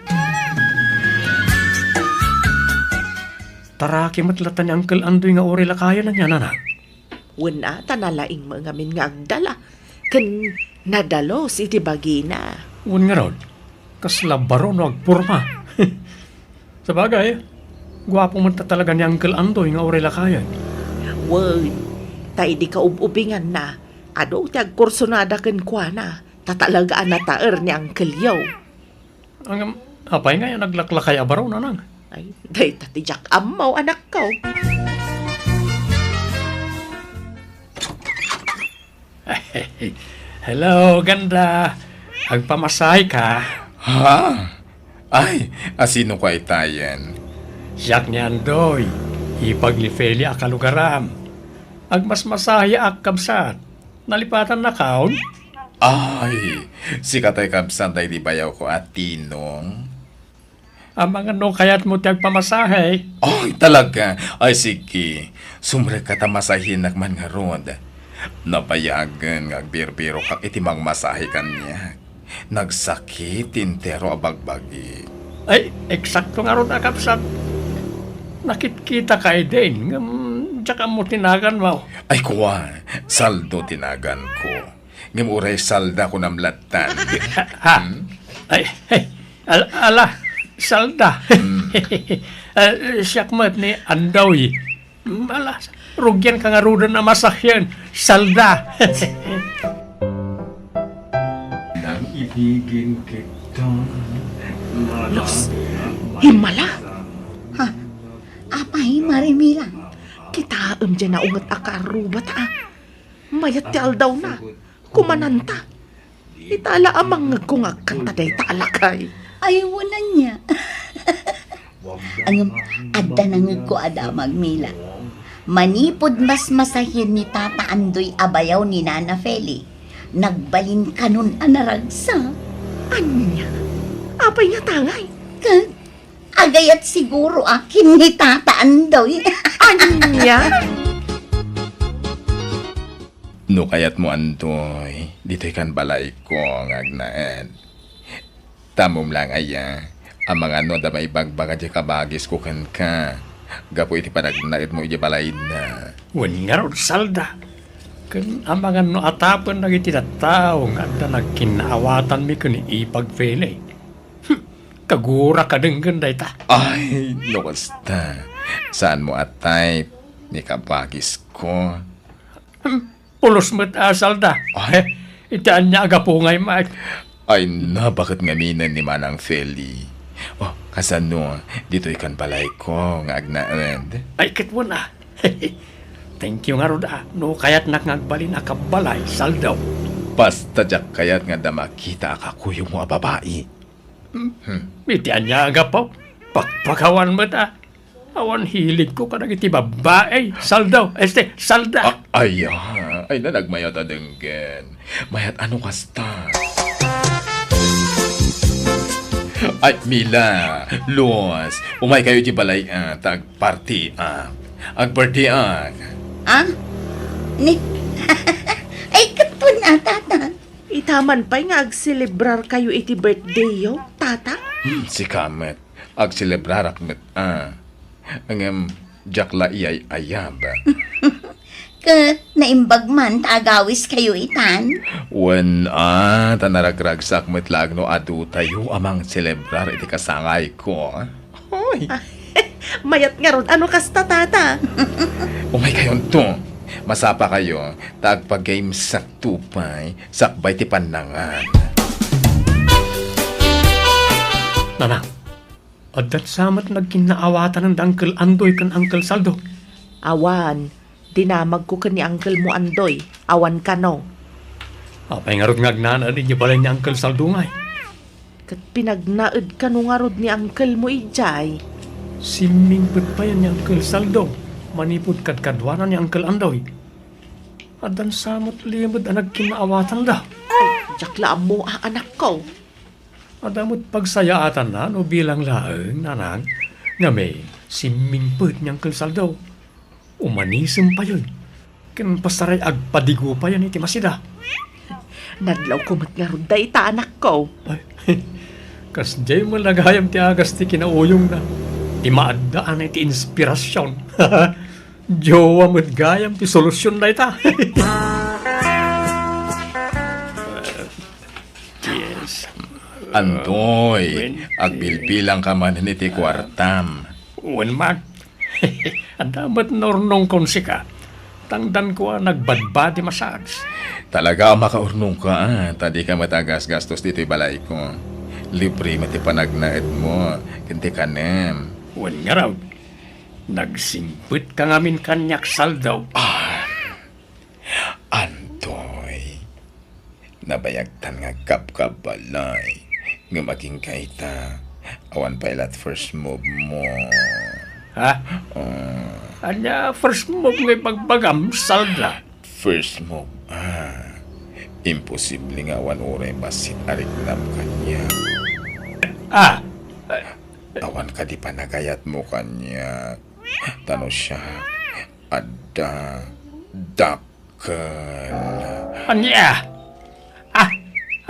Taraki met latta ni Uncle Andoy nga uray lakayen ania, nanang? Wen a, ta nalaing met ngamin nga agdala. Ken nadalus iti bagina. Wen ngarud, kasla baro no agporma. Sabagay, guapo met ta talaga ni Uncle Andoy nga uray lakayen. Wen, ta idi kaub-ubinganna, adu ti agkursunada kenkuana. Ta talaga a nataer ni Uncle Yo. Ngem, apay ngay a naglaklakay a baro, nanang? Ay, dayta ti diak ammo, anakko. Hello, ganda. Agpamasahe ka? Ha? Ay, asino ka itayen? Siak ni Andoy, ipag ni Feli a kalugaram. Agmasmasaheak, kabsat. Nalipatannakon? Ay, sika tay kabsat daydi bayawko a Tinong. Amangan no kayatmo ti agpamasahe? Ay, talaga? Ay, sige. Sumrekka ta masahenak man ngarud. Nabayagen nga agbirbirokak iti mangmasahe kaniak. Nagsakit ti entero a bagbagi. Ay, eksakto ngarud a kabsat. Nakitkitaka idin, ngem diak ammo ti naganmo. Ay, kua, Saldo ti naganko. Ngem uray Salda kunam lattan. Ha? Hmm? Ay, ay, al-, ala, Salda. Hmm. Ah, siak met ni Andoy. Ala, rugianka ngaruden a masahean, Salda. Nang ibigin kita. Los, himala. Ha? Apay, Marimila? Kitaem diay naunget a kaarruba ta, a. Mayat ti aldawna. Kumananta. Ita la a mangngegko nga agkanta dayta a lakay. Ay, wen ania. Ngem, adda nangngegko a damag, Mila. Manipud masmasahean ni Tata Andoy a bayaw ni Nana Feli, nagbalinkanon a naragsak. Ania? Apay ngata ngay? Ket, agayat siguro a ken ni Tata Andoy. Ania? No kayatmo, Andoy, ditoy kan balayko nga agnaed. Ta ammom laeng aya, amangan no adda maibagbaga diay kabagisko kenka, gapu iti panagnaedmo idiay balayna. Wen ngarud, Salda, ken amangan no atapen dagiti tattao nga adda nagkinnaawatanmi ken ni Ipag Feli. Hmm, kagurak a denggen dayta. Ay, no kasta, saanmo a type ni kabagisko. Hmm, pulos met a, Salda. Ay. Iti ania a gapu ngay met? Ay, nabaket ngaminen ni Manang Feli. Oh, kasano, ditoy kan balayko nga agnaed? Ay, ket wen a. Thank you ngarud a, no kayatnak nga agbalin a kabbalay, Salda. Basta diak kayat nga adda makita a kakuyogmo a babai. Hmm. Hmm. Iti ania a gapu? Pakpakawan met a. Awan hiligko kadagiti babbai, Salda. Este, Salda. Ah, ay, ah, ay na, nagmayat a denggen. Mayat a no kasta. Ay, Mila, Luz, umay kayo iti balay, ah, ta agparty, ah. Agparty, ah. Ah? Ni, ay, ket wen a, Tata. Ita man pay nga agselebrar kayo iti birthday yo, Tata? Hmm, sika met, agselebrarak met, a. Ngem, diak la iyay-ayab. Ket naimbag man ta agawiskayo itan? Wen, a, ta naragragsak met laeng no adutayo a mangselebrar iti kasangayko. Hoy! Mayat ngarud a no kasta, tata. Umaykayonto. Masapakayo, ta agpa-game sakto pay, sakbay ti pannangan. Nanang, adda sa met nagkinnaawatanen da Uncle Andoy ken Uncle Saldo? Awan, dinamagko ken ni Uncle mo Andoy, awan kano. Apay ngarud nga agnanaed idiay balay ni Uncle Saldo ngay? Ket pinagnaed kano ngarud ni Uncle mo idiay? Simmingpet payen ni Uncle Saldo manipud kadkaduana ni Uncle Andoy. Addan sa met limed a nagkinnaawatanda. Ay, diak la ammo a, anakko. Adda met pagsayaatanna no bilang laeng, nanang, ngamin, simmingpet ni Uncle Saldo. Umanisem payen, ken pasaray agpadigo payen iti masida. Nadlawko met ngarud dayta, anakko. Ay, kasdiay met la gayam ti agas ti kinauyongna. Ti maaddaan iti inspirasion. Jowa met gayam ti solusion dayta. Yes. Andoy, wen, agbilbilangka manen iti kuartam. Wen man. Adda met naurnongkon sika. Tangdanko a nagbadbadi massage. Talaga a makaurnongka, a, ta dika met agasgastos ditoy balayko. Libre met ti panagnaedmo ken ti kanem. Wen ngarud, nagsingpetka ngamin kaniak, Saldo. Ah, Andoy, nabayagtan nga agkabkabbalay, ngem agingga ita, awan pay la't first move mo. Ha? Oh. Ania first move nga ibagbagam, Salda? First move, ah. Imposible nga awan uray bassit a riknam kaniak. Ah! Awan kadi panagayatmo kaniak. Ta no siak, adda, dakkel. Ania? Ah!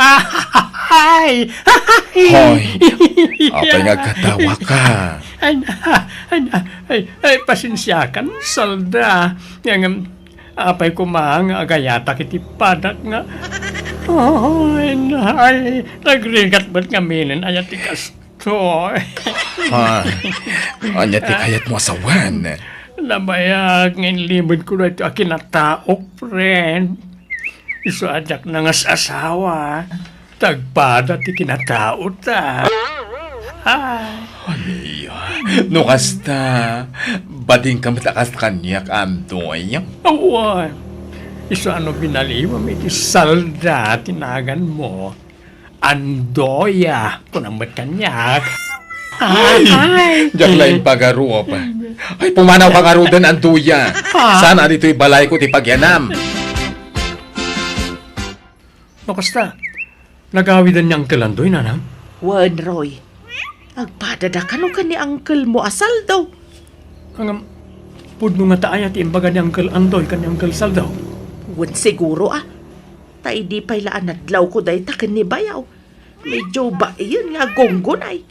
Ah! Ay! Hoy! Apay nga agkatawaka? Ay, ay, ay, ay, ay, pasensiakan, Salda. Ngem, apay koma nga agayatak iti padak nga, ay, ay, nagrigat met ngaminen aya ti kas-, Toy. Ha? Ania ti kayatmo a sawen? Nabayag nga inlimedko daytoy a kinataok, friend. Isu a diak nangas-asawa, ta agpada ti kinataota. Ay. Ania? No kasta, badingka met a kas kaniak, Andoy? Awan. Isu a no binaliwem iti Salda ti naganmo, Andoya, kunam met kaniak. Ay, ay, diak la impagarup. Ay, pumanawka ngaruden, Andoya. Ah. Saan a ditoy balayko ti pagyanam? No kasta, nagawiden ni Uncle Andoy, nanang? Wen, Roy. Agpadada kano ken ni uncle mo a Saldo? Ngem, pudno ngata aya ti imbaga ni Uncle Andoy ken ni Uncle Saldo? Wen siguro a. Ta idi pay la a nadlawko dayta ken ni bayaw, medyo bain nga agunggunay.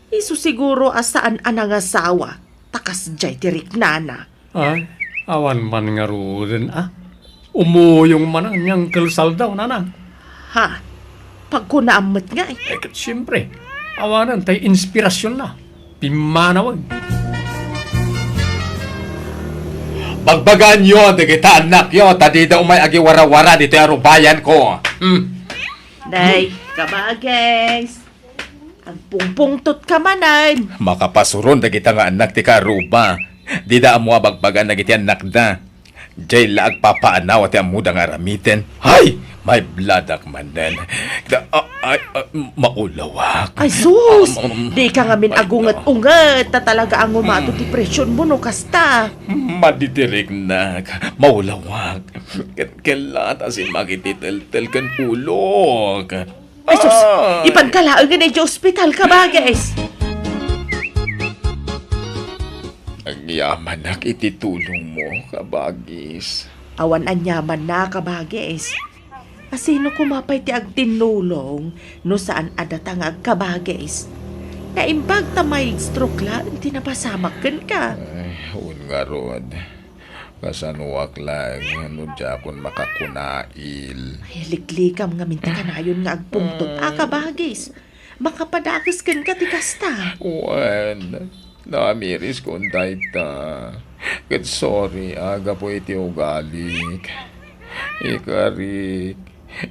Isu siguro a saan a nangasawa, ta kasdiay ti riknana. Ay, awan man ngaruden a. Umuyong man ni Uncle Saldo, nanang. Ha? Pagkunaam met ngay. Eh, ket siempre, awanen tay inspirasionna. Pimmanawag. Bagbagaenyo dagita annakyo, ta dida umay agiwarawara ditoy arubayanko. Hmm. Day, kabages. Agpungpungtotka manen. Makapasuron dagita nga annak ti kaaruba. Dida ammo a bagbagaan dagiti annakda. Diay la agpapaanaw ti ammoda nga aramiden. Hay! Maibladak manen. Da, a, ay, a, maulawak. Ay, sus! Um, um, dika ngamin ay, agunget-unget, ta talaga a ngumato ti presyonmo no kasta. Madidirignak, maulawak. Ket, ket la ta simmak iti teltel ken ulok. Ay, sus! Ah! Ipanka laengen idiay ospital, kabages! Agyamanak iti tulongmo, kabages. Awan aniamanna, kabages. A sino koma pay ti agtinnulong no saan a data nga agkabages? Naimbag ta may stroke laeng ti napasamak kenka. Ay, wen ngarud. Kasanoak laeng no diakon makakunail. Ay, liklikam ngamin ti kanayon nga agpungtot a kabagis. Makapadakes kenka ti kasta. Wen, naamiriskon dayta. Ket sorry a gapu iti ugalik. Ikarik,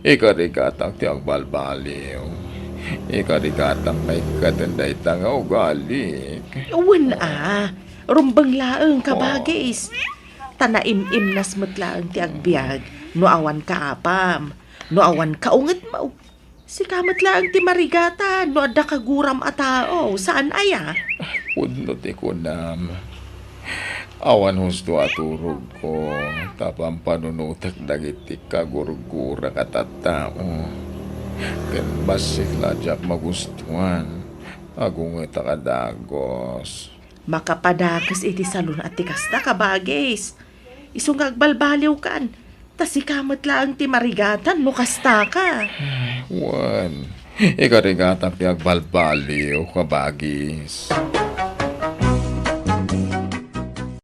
ikarigatak ti agbalbaliw. Ikarigatak maikkaten dayta nga ugalik. Wen a, rumbeng laeng, kabagis. Ta naim-imnas met laeng ti agbiag no awan kaapam, no awan kaungetmo. Sika met laeng ti marigatan no adda kaguram a tao, saan aya? Pudno ti kunam. Awan husto a turogko, ta pampanunotek dagiti kagurgurak a tattao. Ken bassit la diak magustuan, agungetak a dagus. Makapadakes iti salun a ti kasta, kabagis. Isu nga agbalbaliwkan, ta sika met laeng ti marigatan no kastaka. Wen, ikarigatak ti agbalbaliw, kabagis.